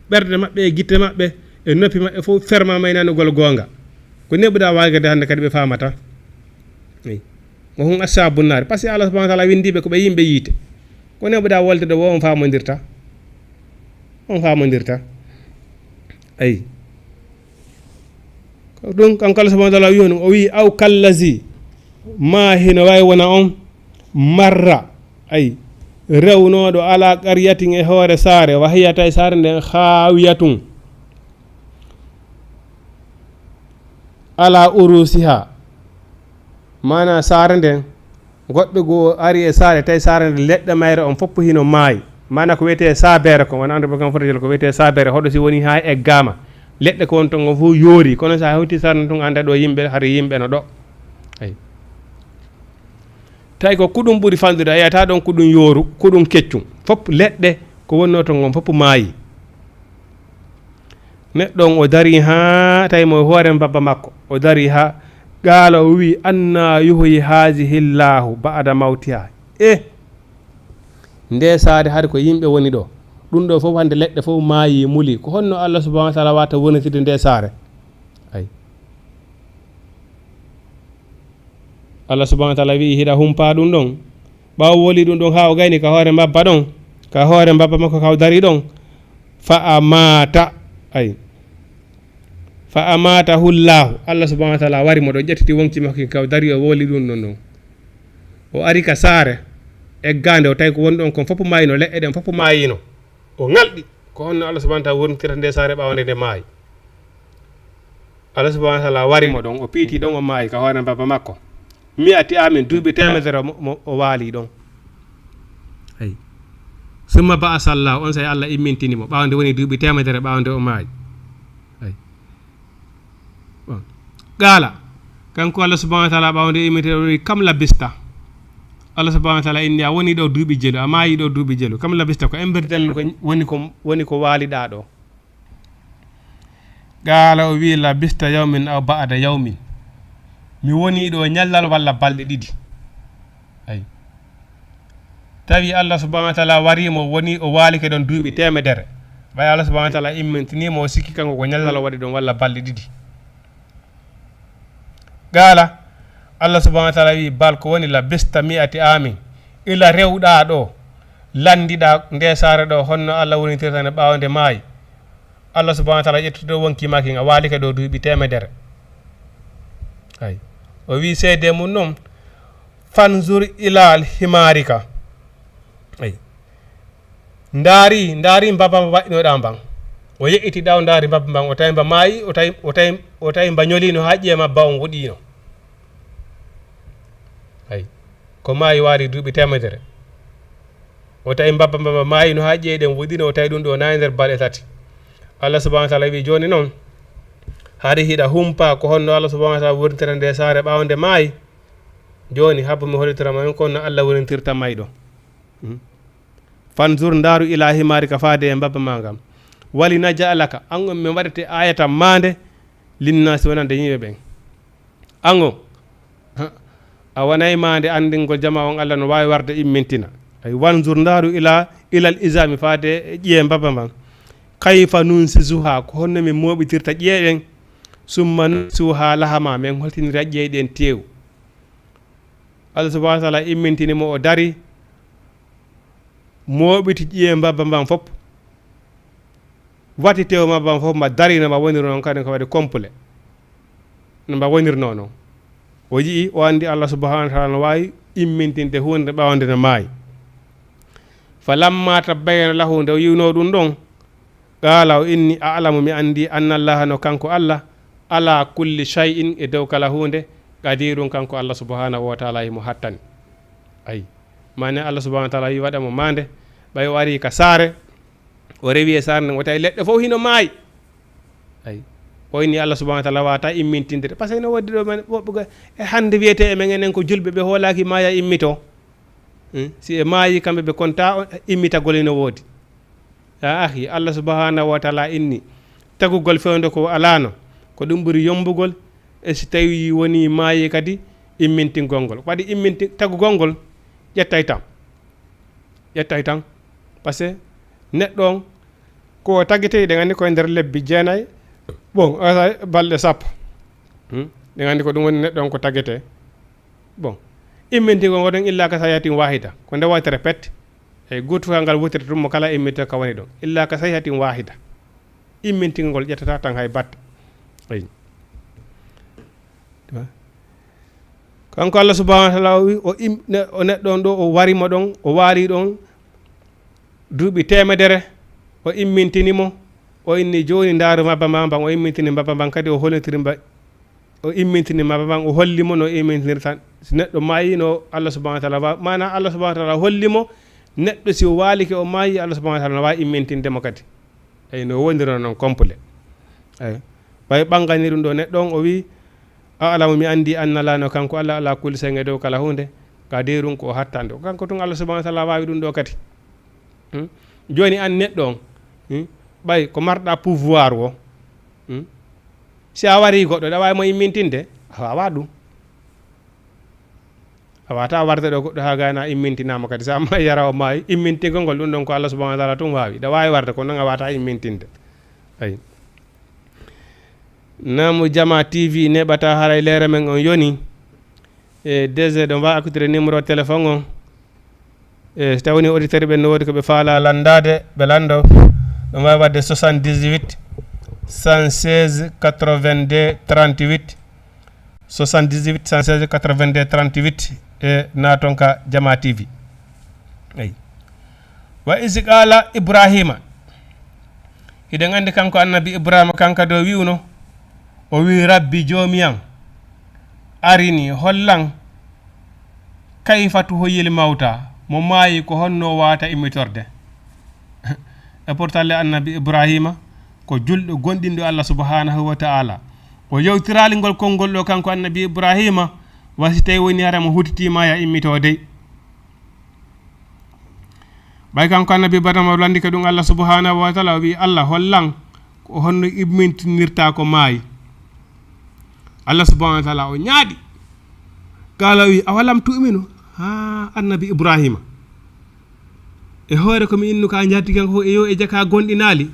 Ɓerɗe maɓɓe e gitte maɓɓe e noppi maɓɓe fof ferma may nanugol goonga. Ko neɓuɗa waagade hannde kadi ɓe faamata. Eyi. Wa hum ashabu nnaari. Parce que Allah subhanahu wa taala winndi ɓe ko ɓe yimɓe yiite. Ko neɓuɗa wolde ɗo wo on faamondirta. On faamondirta. Eyi. Ko ɗum kanko Allah subhanahu wa taala wi on, o wi, "Aw kallazi," ma hino wawi wona on, "marra," ay, rewnoɗo, "ala qaryatin," e hoore saare, "wa hiya," tawi saare nden, "khawiyatun," ala urusiha, mana saare nden, goɗɗo goo ari e saare, tawi saare nden leɗɗe mayre on fof hino maayi, mana ko wiyetee saabeere kon, wona anndu ɓe kam fota jelo, ko wiyetee saabeere, hoɗo si woni haa eggaama, leɗɗe ko won ton kon fof yoori, kono so a hawti saare nden tun, annda ɗo yimɓe, hari yimɓe no ɗo. Ay. Tawi ko kuɗum ɓuri fanɗude, a yiyata ɗon kuɗum yooru, kuɗum keccum, fof leɗɗe ko wonnoo ton kon fof maayi. Neɗɗo on o darii haa tawi mo e hoore mbabba makko. O darii haa qaala o wi'i, "Anna yuhyi hazihi Llahu ba'da mawtiha." E nde saare hari ko yimɓe woni ɗo. Ɗum ɗo fof hannde leɗɗe fof maayi muli. Ko honno Allah subhanahu wa taala wata wonitirde nde saare? Ay. Allah subhanahu wa taala wi'i hiɗa humpa ɗum ɗon. Ɓaawo woli ɗum ɗon haa o gayni ka hoore mbabba ɗon, ka hoore mbabba makko ka o dari ɗon. Fa amata, ay. Fa amata hullahu. Allah subhanahu wa taala wari mo ɗon, ƴettiti wonkii makko ka o dari o woli ɗum ɗon ɗon. O ari ka saare, eggande o tawi ko woni ɗon kon fof maayino, leɗɗe ɗen fof maayino. O ŋalɗi. Ko honno Allah subhanahu wa taala wontirta nde saare ɓaawo nde nde maayi? Allah subhanahu wa taala wari mo ɗon, o piiti ɗon, o maayi ka hoore mbabba makko. Mi'ati amin, duuɓi teemedere mo, mo, o waali ɗon. Ay. Summa ba'asa Allah, on say Allah immintini mo, ɓaawo nde woni duuɓi teemedere ɓaawo nde o maayi. Ay. Bon. Qaala, kanko Allah subhanahu wa taala ɓaawo nde immintini o wi, "Kam labista?" Allah subhanahu wa taala inni, "A woni ɗo duuɓi jelu, a maayi ɗo duuɓi jelu. Kam labista?" Ko embertel ko woni ko, woni ko waaliɗaa ɗo. Qaala, o wi, "Labista yawmin aw ba'da yawmin." Mi woni ɗo ñallal walla balɗe ɗiɗi. Ay. Tawi Allah subhanahu wa taala wari mo woni o waalike ɗon duuɓi teemedere. Ɓay Allah subhanahu wa taala immintini mo o sikki kanko ko ñallal o waɗi ɗon walla balɗe ɗiɗi. Qaala, Allah subhanahu wa taala wi, "Bal ko woni labista mi'ati amin." Ila rewɗa ɗo, landiɗa nde saare ɗo, honno Allah wonitirta nde ɓaawo nde maayi. Allah subhanahu wa taala ƴettito wonkii maa kin, a waalike ɗo duuɓi teemedere. Ay. O wi seede mum non, "Fanzur ila himarika." Ay. Ndaari, ndaari mbabba mba waɗɗinoɗaa mban. O yeƴƴiti ɗa, o ndaari mbabba mban, o tawi mba maayi, o tawi, o tawi, o tawi mba ñoliino haa ƴiye mabba on woɗiino. Ay. Ko maayi waali duuɓi teemedere. O tawi mbabba mba maayi no haa ƴi'e ɗen woɗɗino, o tawi ɗum ɗo nayi nder balɗe tati. Allah subhanahu wa taala wi, "Jooni non, hari hiɗa humpa ko honno Allah subhanahu wa taala wonintira nde saare ɓaawo nde maayi? Jooni, habbo mi hollitora ma on ko honno Allah wonintirta mayɗo." Mhm. "Fanzur, ndaaru, ila himarika, faade e mbabba ma ngam. Wali naj'alaka, an on min waɗete ayatan maande, linnaasi, wonande yimɓe ɓen." An on, ha, a wonay maande anndingol jamaa on Allah no waawi warde immintina. Ay, "Wanzur, ndaaru, ila, ilal izami, faade e ƴiye mbabba mban. Kayfa nunsisuha, ko honno min mooɓitirta ƴiye ɗen? Summa naksuha lahama, min holtinira ƴiye ɗen teew." Allah subhanahu wa taala immintini mo, o dari, mooɓiti ƴiye mbabba mban fof. Wati tew ma ban fof mba darino, mba woniri noon kadi ko waɗi complet. No mba wonirnoo noon. O yi'i, o anndi Allah subhanahu wa taala no waawi immintinde huunde ɓaawo nde no maayi. Fa lamma tabayyana lahu, nde o yi'unoo ɗum ɗon, qaala, o inni, a'lamu, mi anndi, anna Allaha, no kanko Allah, ala kulli shay'in, e dow kala huunde, qadirun, kanko Allah subhanahu wa taala himo hattani. Ay, mane Allah subhanahu wa taala wi waɗa mo maande, ɓay o ari ka saare, o rewi e saare nden, o tawi leɗɗe fof hino maayi. Ay. O inni Allah subhanahu wa taala wata immintinde. Parce que no woodi ɗo men, woɓɓe go-, e hannde wiyete e men enen ko julɓe, ɓe hoolaaki maaya immito. Hmm? Si e maayi kamɓe ɓe konta on, immitagol ino woodi. Ya akhi, Allah subhanahu wa taala inni tagugol fewndo ko alaano, ko ɗum ɓuri yombugol, e si tawi woni maayi kadi immintingol ngol. Waɗi imminti-, tagugol ngol ƴettay tan. Ƴettay tan. Parce que neɗɗo on, ko tagete, eɗen anndi ko e nder lebbi jeenay, bon, asa balɗe sappo. Hmm? Eɗen anndi ko ɗum woni neɗɗo on ko tagete. Bon, immintingol ngo ɗon illa ka sahihatin wahida. Ko nde waytere pet. E guutugal ngal wutirta ɗum mo kala imminto ka woni ɗon. Illa ka sahihatin wahida. Immintingol ngol ƴettata tan hay batte. Eyi. Kanko Allah subhanahu wa taala o wi, o im-, ne-, o neɗɗo on ɗo, o wari mo ɗon, o waali ɗon duuɓi teemedere, o immintini mo, o inni jooni ndaaru mbabba ma mban, o immintini mbabba mban kadi, o holitiri mba-, o immintini mbabba mban, o holli mo no immintinirta si neɗɗo maayi no Allah subhanahu wa taala wa-, maana Allah subhanahu wa taala holli mo neɗɗo si o waalike o maayi, Allah subhanahu wa taala no waawi immintinde mo kadi. Eyi, no wondirno noon complet. Eyi. Ɓay ɓanngani ɗum ɗo neɗɗo on, o wii, "A'lamu, mi anndi, anna laa no kanko Allah, ala kulli shay'in, e dow kala huunde, qadirun, ko o hattande." Ko kanko tun Allah subhanahu wa taala waawi ɗum ɗo kadi. Hmm? Jooni an neɗɗo on, hmm? Ɓay ko marɗa pouvoir o, hmm? Si a warii goɗɗo, ɗa waawi mo immintinde? A waawaa ɗum. A waawata warde ɗo goɗɗo haa gayna immintinaama kadi. So a maayi, yara o maayi, immintingol ngol ɗum ɗon ko Allah subhanahu wa taala tun waawi. Ɗa waawi warde, kono noon a waawata immintinde. Ayi. Naamu Jama T V neɓata haray leere men on yoni. E D G ɗo mbaawa accitude numéro téléphone on. E so tawi woni auditeur ɓe no woodi ko ɓe faala lanndaade, ɓe lanndo. Ɗum waawi waɗde soixante-dix-huit, cent seize, quatre-vingt-deux, trente-huit. Soixante-dix-huit, cent seize, quatre-vingt-deux, trente-huit, e naaton ka Jama T V. Eyi. Wa iz qala Ibrahima. Hiɗen anndi kanko annabi Ibrahima, kanka do wi'uno, o wi'i, "Rabbi, Joomi an, arini, hollan, kayfa tuhyil mawta, mo maayi ko honno o waawata immitorde?" E pourtant le annabi Ibrahima ko julɗo gonɗinɗo Allah subhanahu wa ta'ala. O yewtiraali ngol konngol ɗo kanko annabi Ibrahima, wa si tawi woni hara mo hutitiima ya immitoo dey. Ɓay kanko annabi Ibrahima o lanndike ɗum Allah subhanahu wa ta'ala, o wi'i, "Allah, hollan ko honno immintinirta ko maayi?" Allah subhanahu wa ta'ala o ñaaɗi. Qala o wi'i, "Awalam tu'minu?" Ha annabi Ibrahima. E hoore ko mi innu ka njaati kanko fof, e yo e jaka gonɗinaali.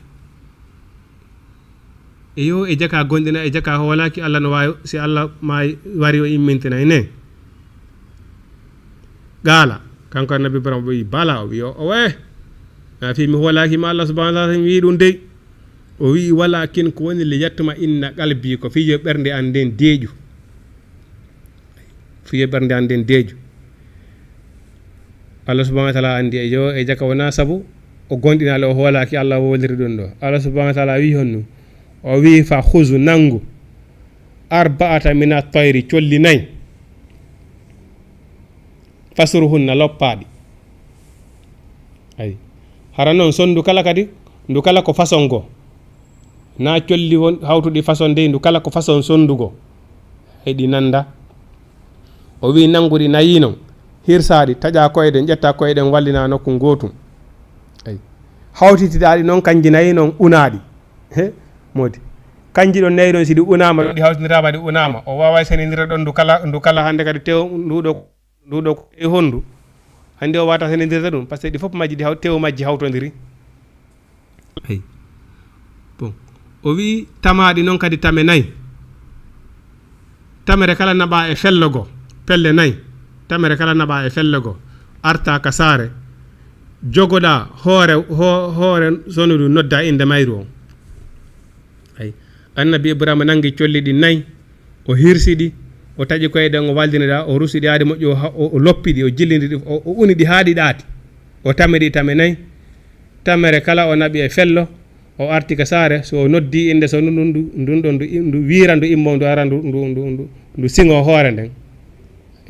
E yo e jaka gonɗina, e jaka hoolaaki Allah no waawi, si Allah maayi wari o immintinay ne. Qala, kanko annabi Ibrahima o wi'i, "Bala," o wi'i, "O, owe. Na fi mi hoolaaki ma Allah subhanahu wa ta'ala mi wi'i ɗum dey." O wi'i, "Walakin ko woni li yatma inna qalbi, ko fii yo ɓernde an nden deeƴu." Fii yo ɓernde an nden deeƴu. Allah subhanahu wa ta'ala anndi e yo e jaka wona sabu o gonɗinaali o hoolaaki Allah o woliri ɗum ɗo. Allah subhanahu wa ta'ala wi'i honno? O wi'i, "Fa khuzu, nanngu, arba'ata mina tayri, colli nayi. Fasurhunna, loppaaɗi." Ayi. Hara noon, sonndu kala kadi, ndu kala ko façon goo. Na colli won hawtuɗi façon dey, ndu kala ko façon sonndu goo. Eɗi nannda. O wi'i, "Nannguɗi nayi noon, hirsaaɗi, taƴa koyɗe, ƴetta koyɗe, wallina nokku gootum." Ayi. Hawtitiɗaaɗi noon, kanji nayi noon, unaaɗi. He, moodi. Kanji ɗon nayi ɗon, si ɗi unaama, ɗi hawtindiraama, ɗi unaama. O waaway senindira ɗon, ndu kala, ndu kala hannde kadi tew, ndu ɗo, ndu ɗo ko e honndu. Hannde o waawata senindirde ɗum, par ce que ɗi fof majji, ɗi haw-, tew majji hawtondiri. Eyi. Bon. O wi'i tamaaɗi noon kadi tame nayi. Tamere kala naɓa e fello goo, pelle nayi. Tamere kala naɓa e fello goo. Arta ka saare. Jogoɗa hoore, ho-, hoore sonndu, nodda innde mayru on. Ayi. Annabi Ibrahima nanngi colli ɗi nayi, o hirsi ɗi, o taƴi koyɗe ɗen, o wallini ɗa, o rusi ɗi haa ɗi moƴƴi, o ha-, o, o loppi ɗi, o jillini ɗi, o, o uni ɗi haa ɗi ɗaati. O tami ɗi tame nayi. Tamere kala o naɓi e fello, o arti ka saare, so o noddi innde, so ndu, ndu, ndun ɗon ndu, ndu wiira, ndu immo, ndu ara, ndu, ndu, ndu, ndu, ndu siŋo hoore nden.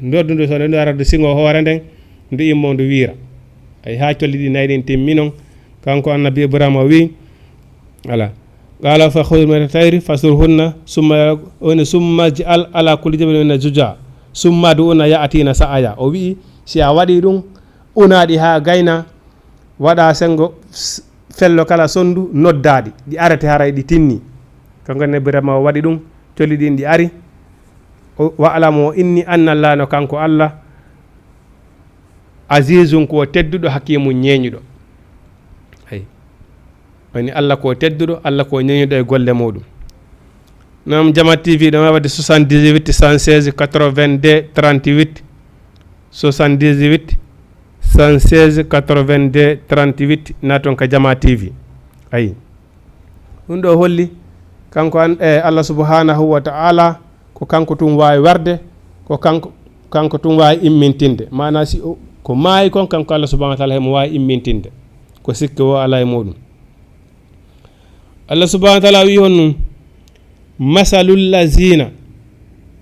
Noddu ndu, so ndu ara, ndu siŋo hoore nden, ndu immo, ndu wiira. Ayi, haa colli ɗi nayi ɗin timmi non, kanko annabi Ibrahima o wi'i, Ala. Qala fa khudh min at-tayri fasurhunna, summa, woni, summa ij'al ala kulli jabalin minhunna juz'a, summa ud'uhunna ya'tina sa'ya. O wi'i, si a waɗi ɗum, unaaɗi haa gayna, waɗa senngo, s-, fello kala sonndu, noddaɗi, ɗi arete haray ɗi tinni. Kanko ne Birama o waɗi ɗum, colli ɗin ɗi ari. O, wa'lamu inni anna Allah, no kanko Allah, Azizun ko tedduɗo, hakimun ñeeñuɗo. Ay. Woni Allah ko tedduɗo, Allah ko ñeeñuɗo e golle muɗum. Nam Jama T V ɗo ma waɗi soixante-dix-huit, cent seize, quatre-vingt-deux, trente-huit. Soixante-dix-huit, cent seize, quatre-vingt-deux, trente-huit, naton ka Jama T V. Ay. Ɗum ɗo holli kanko an, e Allah subhanahu wa ta'ala, ko kanko tun waawi warde, ko kanko, kanko tun waawi immintinde. Maana si o, ko maayi kon, kanko Allah subhanahu wa ta'ala himo waawi immintinde. Ko sikke wo alaa e muɗum. Allah subhanahu wa ta'ala wi'i honɗum, "Masalul lazina,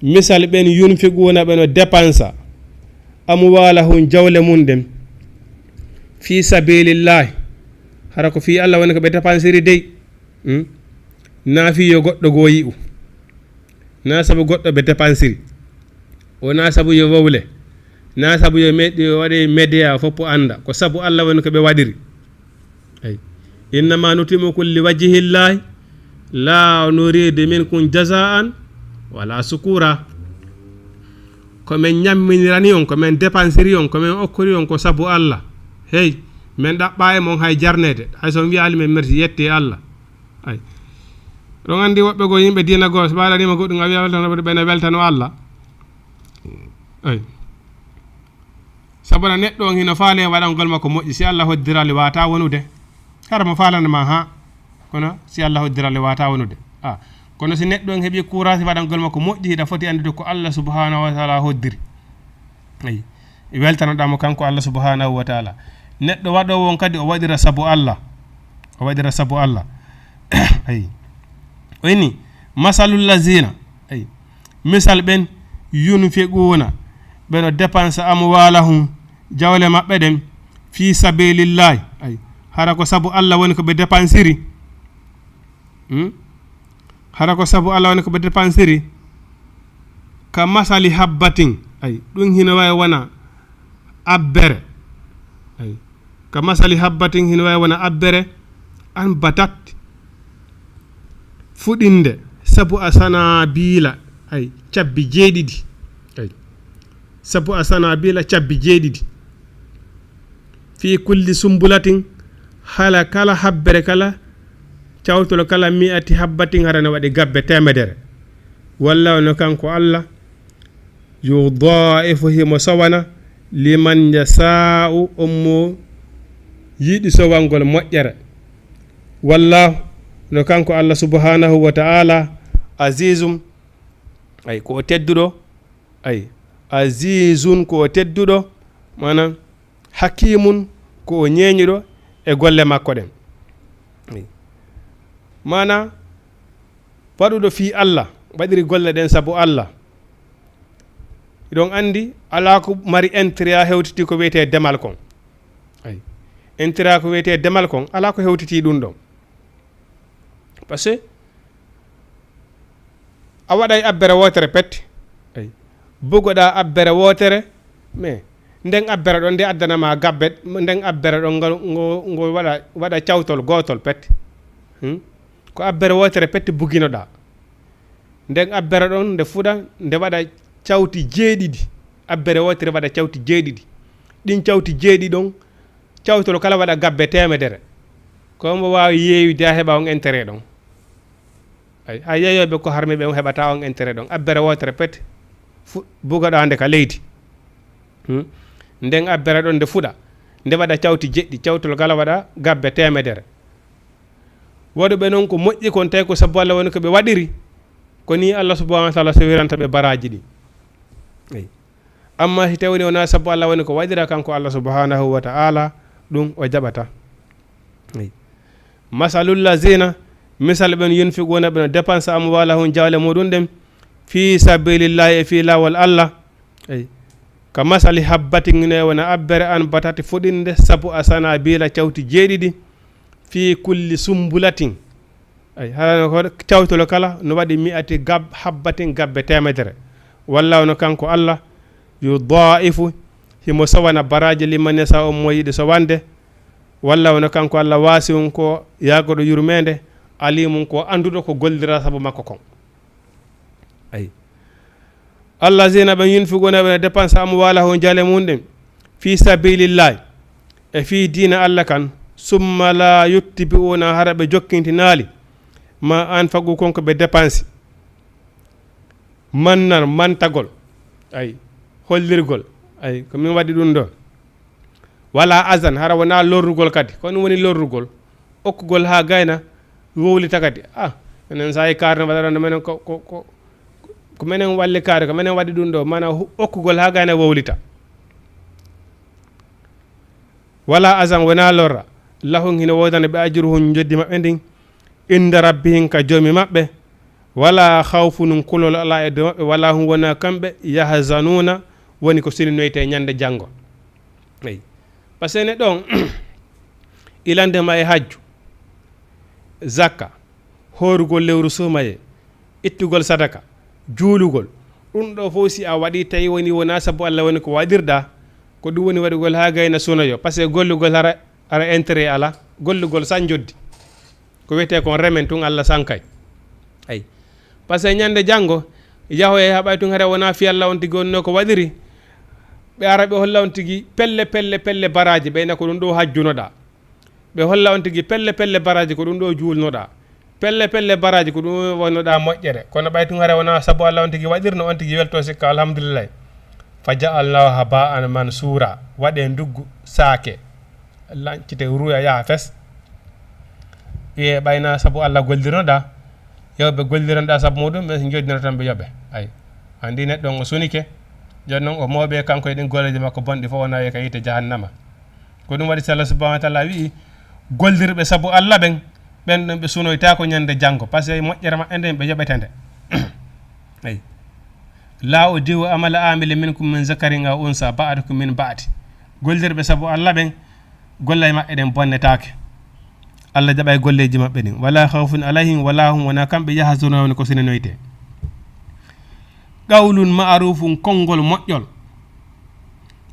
misal ɓen yunfiquna ɓe no dépensa, amwalahum jawle mun ɗen, fi sabilillahi, hara ko fi Allah woni ko ɓe dépansiri dey." Hmm? Na fi yo goɗɗo goo yi'u. Na sabu goɗɗo ɓe dépansiri. O na sabu yo wowle. Na sabu yo meɗi yo waɗe média fof anda. Ko sabu Allah woni ko ɓe waɗiri. Ay. Innama nutimukum li wajhillahi la nuridu minkum jazaan wala sukura. Ko men ñamminirani on, ko men dépansiri on, ko men okkori on ko sabu Allah. Hey, men ɗaɓɓa e mon hay jarnede. Hay so on wiyaali men merci, yetti Allah. Ay. Ɗon anndi woɓɓe goo yimɓe diina goo, so ɓe waɗanima goɗɗum, a wiya weltano ɓe, ɓe ne weltano Allah. Ay. Sabu na neɗɗo on hino faale waɗangol makko moƴƴi, si Allah hoddirali wata wonude. Hara mo faalana ma ha. Kono si Allah hoddirali wata wonude. A. Kono si neɗɗo on heɓi courage waɗangol makko moƴƴi, hiɗa foti anndude ko Allah subhanahu wa ta'ala hoddiri. Ay. Weltanoɗa mo kanko Allah subhanahu wa ta'ala. Neɗɗo waɗoowo on kadi o waɗira sabu Allah. O waɗira sabu Allah. Ay. O inni, "Masalul lazina." Ay. Misal ɓen, "Yunfiquna." Ɓe no dépensa amwalahum, jawle maɓɓe ɗen, fi sabilillahi. Ay. Hara ko sabu Allah woni ko ɓe dépansiri. Hmm? Hara ko sabu Allah woni ko ɓe dépansiri. Ka masali habbatin. Ay, ɗum hino wawi wona abbere. Ay. Ka masali habbatin hino wawi wona abbere. An batat fuɗinde sabu a sanabila. Ay, cabbi jeeɗiɗi. Ay. Sabu a sanabila cabbi jeeɗiɗi. Fi kulli sumbulatin, hala kala habbere kala, cawtol kala mi'ati habbatin, hara no waɗi gabbe teemedere. Wallahu no kanko Allah, yudha'ifu himo sowana, liman yasha'u on mo yiɗi sowangol moƴƴere. Wallahu no kanko Allah subhanahu wa ta'ala, azizum, ay ko o tedduɗo, ay, azizun ko o tedduɗo, maanaam hakimun ko o ñeeñuɗo e golle makko ɗen. Ay. Maanaa waɗuɗo fii Allah, waɗiri golle ɗen sabu Allah. Hiɗon anndi alaa ko mari intérêt hewtiti ko wiyetee demal kon. Ay. Intérêt ko wiyetee demal kon, alaa ko hewtiti ɗum ɗon. Parce que a waɗay abbere wootere pet. Ay. Bugoɗaa abbere wootere, mais nden abbere ɗon nde addana ma gabbe, nden abbere ɗon ngo, ngo, ngo waɗa, waɗa cawtol gootol pet. Hmm? Ko abbere wootere pet buginoɗaa. Nden abbere ɗon nde fuɗa, nde waɗa cawti jeeɗiɗi. Abbere wootere waɗa cawti jeeɗiɗi. Ɗin cawti jeeɗiɗi ɗon, cawtol kala waɗa gabbe teemedere. Ko mbo waawi yeeyude a heɓa on intérêt ɗon. Ay, hay yeeyooɓe ko harmi ɓe on heɓata on intérêt ɗon. Abbere wootere pet, fu-, bugoɗaa nde ka leydi. Hmm? Nden abbere ɗon nde fuɗa, nde waɗa cawti jeɗɗi, cawtol kala waɗa gabbe teemedere. Waɗuɓe non ko moƴƴi kon tawi ko sabu Allah woni ko ɓe waɗiri, ko ni Allah subhanahu wa ta'ala sewiranta ɓe baraaji ɗin. Eyi. Amma si tawni wonaa sabu Allah woni ko waɗira kanko Allah subhanahu wa ta'ala, ɗum o jaɓata. Eyi. Masalul lazina, misal ɓen yunfiquna ɓe no dépensa amwalahum jawle muɗum ɗen, fi sabilillahi e fi laawol Allah, Eyi. Ka masali habbatin ne wona abbere an batati fuɗinde sabu a sanabila cawti jeeɗiɗi fi kulli sumbulatin. Eyi, hara no ko cawtol kala no waɗi mi'ati gab-, habbatin gabbe teemedere. Walla wano kanko Allah yudaa'ifu himo sowana baraaji liman yasa on mo yiɗi sowande. Walla wano kanko Allah waasi'un ko yaagoɗo yurmeende, alimun ko annduɗo ko gollira sabu makko kon. Eyi. Allazina ɓe yunfiquna ɓe dépense amwalahum jale mum ɗen fi sabilillahi, e fii diina Allah kan, summa la yutbi'una, hara ɓe jokkintinaali, ma anfaqu, kon ko ɓe dépense, mannan, mantagol, ay, hollirgol, ay, ko min waɗi ɗum ɗo, wala azan, hara wona lorrugol kadi, ko ɗum woni lorrugol, okkugol haa gayna, wowlita kadi, ah, minen sayi kaare no waɗa ɗon, minen ko, ko, ko, ko minen walli kaare, ko minen waɗi ɗum ɗo, mana hu-, okkugol haa gayna wowlita. Wala azan, wona lorra. Lahum, hino woodani ɓe, ajruhum, njoddi maɓɓe ndin, inda rabbihim, ka Joomi maɓɓe. Wala khawfun, kulol ala e dow maɓɓe, wala hum, wona kamɓe, yahzanuna, woni ko sininoyte ñande janngo. Eyi. Parce que neɗɗo on, ilande ma e hajju, zakka, hoorugol lewru suumaye, ittugol sadaka, juulugol, ɗum ɗo fof si a waɗi tawi woni wona sabu Allah woni ko waɗirɗa, ko ɗum woni waɗugol haa gayna sunoyo, parce que gollugol hara, hara intérêt ala, gollugol san joddi. Ko wiyetee kon remen tun Allah sankay. Ay. Parce que ñande janngo, yahoye haɓay tun hara wona fi Allah on tigi wonno ko waɗiri, ɓe ara ɓe holla on tigi pelle, pelle, pelle baraji, ɓeyna ko ɗum ɗo hajjunoɗa. Ɓe holla on tigi pelle pelle baraji ko ɗum ɗo juulnoɗa. Pelle pelle baraji ko ɗum wonnoɗa moƴƴere. Kono ɓay tun hara wona sabu Allah on tigi waɗirno on tigi welto sikka alhamdulillahi. Fa ja'alnahu haba'an mansura. Waɗe nduggu saake. Lancite ruya yaha fes. Wiye ɓayna sabu Allah gollirnoɗa. Yewɓe gollirnoɗa sabu muɗum ɓe joddino tan ɓe yoɓe. Ay. Andi neɗɗo on o sunike. Jooni non o mooɓe kanko e ɗin golleji makko bonɗi fof wona e ka yiite jahannama. Ko ɗum waɗi si Allah subhanahu wa taala wi'i, gollirɓe sabu Allah ɓen, ɓen ɗon ɓe sunoytaako ñande janngo, parce que moƴƴere maɓɓe nden ɓe yoɓete nde. Eyi. La udi'u amala amilin minkum min zakarin aw unsa, ba'dukum min ba'd. Gollirɓe sabu Allah ɓen, golle maɓɓe ɗen bonnetaake. Allah jaɓay golleeji maɓɓe ɗin. Wala khawfun alayhim wala hum, wona kamɓe yahzanuna woni ko sinanoyte. Qawlun ma'rufun, konngol moƴƴol.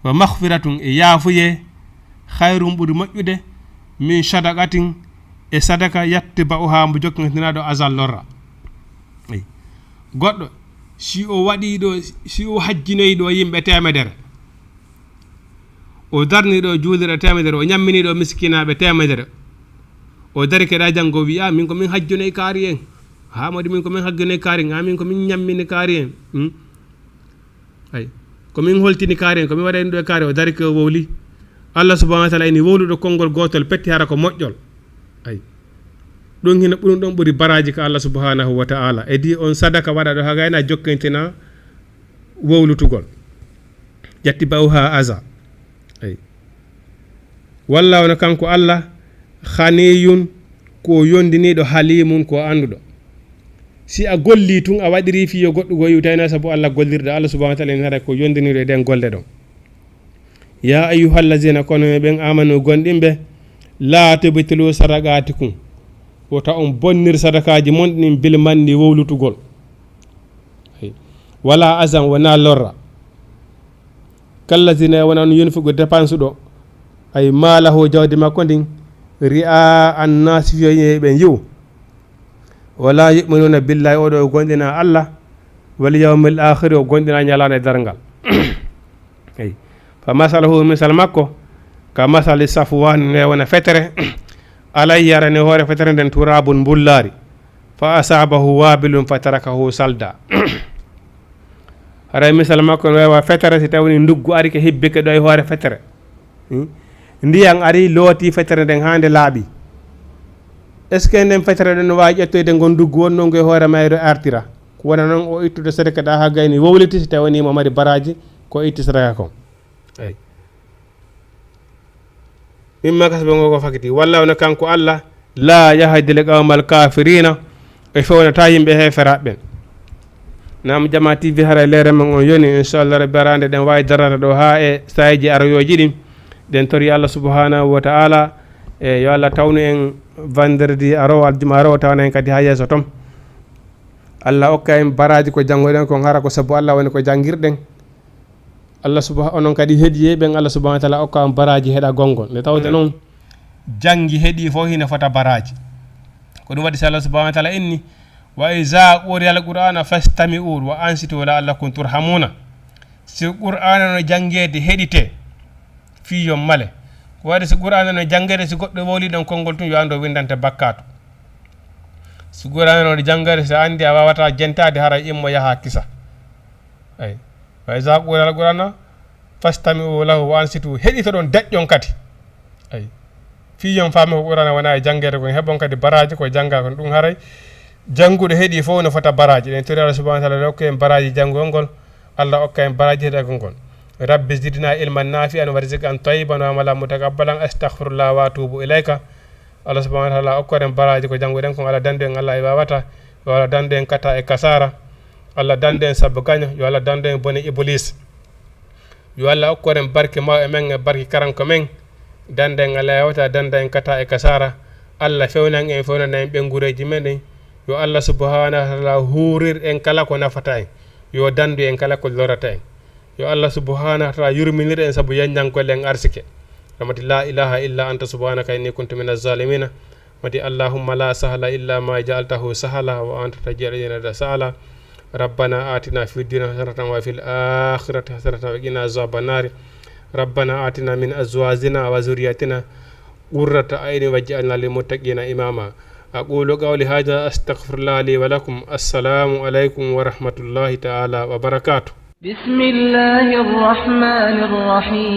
Wa maghfiratun, e yaafuyee, khayrun, ɓuri moƴƴude, min sadaqatin, e sadaka, yatba'uha, mbo jokkintinaaɗo azan lorra. Eyi. Goɗɗo, si o waɗi ɗo, si o hajjinoyi ɗo yimɓe teemedere, o darni ɗo juulirɗe teemedere, o ñammini ɗo miskinaaɓe teemedere, o dari keɗa janngo wi'a, "Min ko min hajjunoyi kaari en." Haa modi min ko min hajjunoyi kaari en, haa min ko min ñammini kaari en. Hmm? Ay. Ko min holtini kaari en, ko min waɗani ɗo e kaari, o dari ko o wowli. Allah subhanahu wa taala ini wowluɗo konngol gootol petti hara ko moƴƴol. Ay. Ɗum hino ɓuri, ɗum ɓuri baraji ka Allah subhanahu wa taala. E di on sadaka waɗa ɗo haa gayna jokkintina wowlutugol. Yatba'uha aza. Ay. Walla wona kanko Allah, ghaniyun, ko yondiniiɗo, halimun, ko annduɗo. Si a golli tun, a waɗiri fii yo goɗɗo goyi, tawno sabu Allah gollirɗo, Allah subhanahu wa taala ina haɗa ko yondiniiɗo e ɗen golle ɗon. Ya ayyuhallazina, kono e ɓen amanu gonɗinɓe, la tubtilu sadaqatikum, wota on bonnir sadakaaji mon ɗin bil manni wowlutugol. Wala azan, wona lorra. Kallazina, wona on yunfiqu dépense ɗo, ay malahu, jawdi makko ndin, ri'a annasi, fiyo yimɓe ɓen yi'u. Wala yu'minuna billahi, oɗo o gonɗina Allah, wal yawmil akhiri, o gonɗina ñalaande darngal. Eyi. Fa masaluhu, misal makko, ka masali safwani, ne wona fetere, alayhi, arani hoore fetere nden turabun, mbullaari, fa asabahu wabilun fa tarakahu salda. Haray misal makko no wawa fetere, si tawni nduggu ari ke hibbike ɗo e hoore fetere. Hmm? Ndiyan ari looti fetere nden haa nde laaɓi. Est ce que nden fetere ɗon no wawi ƴettoyde ngon nduggu wonno ngo e hoore mayre artira? Ko wona noon o ittude sadaka ɗa haa gayni wowliti, si tawni mo mari baraji ko itti sadaka kon. Eyi. Mimma kasabu, ngo ko fakiti. Walla wona kanko Allah, la yahdi l qawmal kafirina, e fewnata yimɓe heeferaɓe ɓen. Naam, Jama T V, haray leere men on yoni, inchallah rabbi, arande ɗen wawi darata ɗo ha e saayiji aroyoji ɗin. Ɗen tori Allah subhanahu wa ta'ala, e yo Allah tawnu en vendredi aro, aljuma aro, tawna en kadi ha yeeso ton. Allah okka en baraji ko janngoɗen kon, hara ko sabu Allah woni ko janngirɗen. Allah subha-, onon kadi heɗiye ɓen, Allah subhanahu wa ta'ala okka on baraji heɗa gongon. Nde tawde noon, janngi heɗi fof hina fota baraji. Ko ɗum waɗi so Allah subhanahu wa ta'ala inni, "Wa iza quriya al-Qur'ana fastami'u wa ansitu la'allakum turhamuna." Si Qur'ana no janngeede, heɗite. Fii yo male. Ko waɗi si Qur'aana no janngere, si goɗɗo wowlii ɗon konngol tun, yo anndu o winndante bakkaatu. Si Qur'aana no janngere, si a anndi a waawataa jentaade, haray immo yaha kisa. Ay. Wa iza quri'a al-Qur'aanu fastami'u lahu wa ansitu. Heɗitoɗon, deƴƴon kadi. Ay. Fii yo on faami ko Qur'aana wona e janngere kon, heɓon kadi baraaji ko janngaa kon. Ɗum haray jannguɗo heɗii fof no fota baraaji. Eɗen tori Allah subhanahu wa ta'ala okka en baraaji janngugol ngol. Allah okka en baraaji heɗagol ngol. Rabbi zidna ilman nafi'an wa rizqan tayyiban wa amalan mutakabbalan. Astaghfirullah wa atubu ilayka. Allah subhanahu wa ta'ala okkor en baraaji ko jannguɗen kon. Allah dandu en Allah e wawata. Yo Allah dandu en kata e kasara. Allah dandu en sabbu gaño. Yo Allah dandu en bone Iblis. Yo Allah okkor en barke mawɓe men e barke karanko men. Danda en Allah e wawata, danda en kata e kasara. Allah fewnan en, fewnana en ɓengureeji men ɗin. Yo Allah subhanahu wa ta'ala huurir en kala ko nafata en. Yo dandu en kala ko lorata en. Yo Allah subhanahu wa ta'ala yurminir en sabu yanñangol en arsike. Rahmati la ilaha illa anta subhanaka inni kuntu minaz zalimina. Mati allahumma la sahla illa ma ja'altahu sahla wa anta taj'alul hazna idha sahla. Rabbana atina fid dunya hasanatan wa fil akhirati hasanatan wa qina azaban nar. Rabbana atina min azwajina wa zurriyatina qurrata a'yunin waj'alna lil muttaqina imama. Aqulu qawli hadha astaghfirullah li wa lakum. Assalamu alaykum wa rahmatullahi ta'ala wa barakatuh. بسم الله الرحمن الرحيم.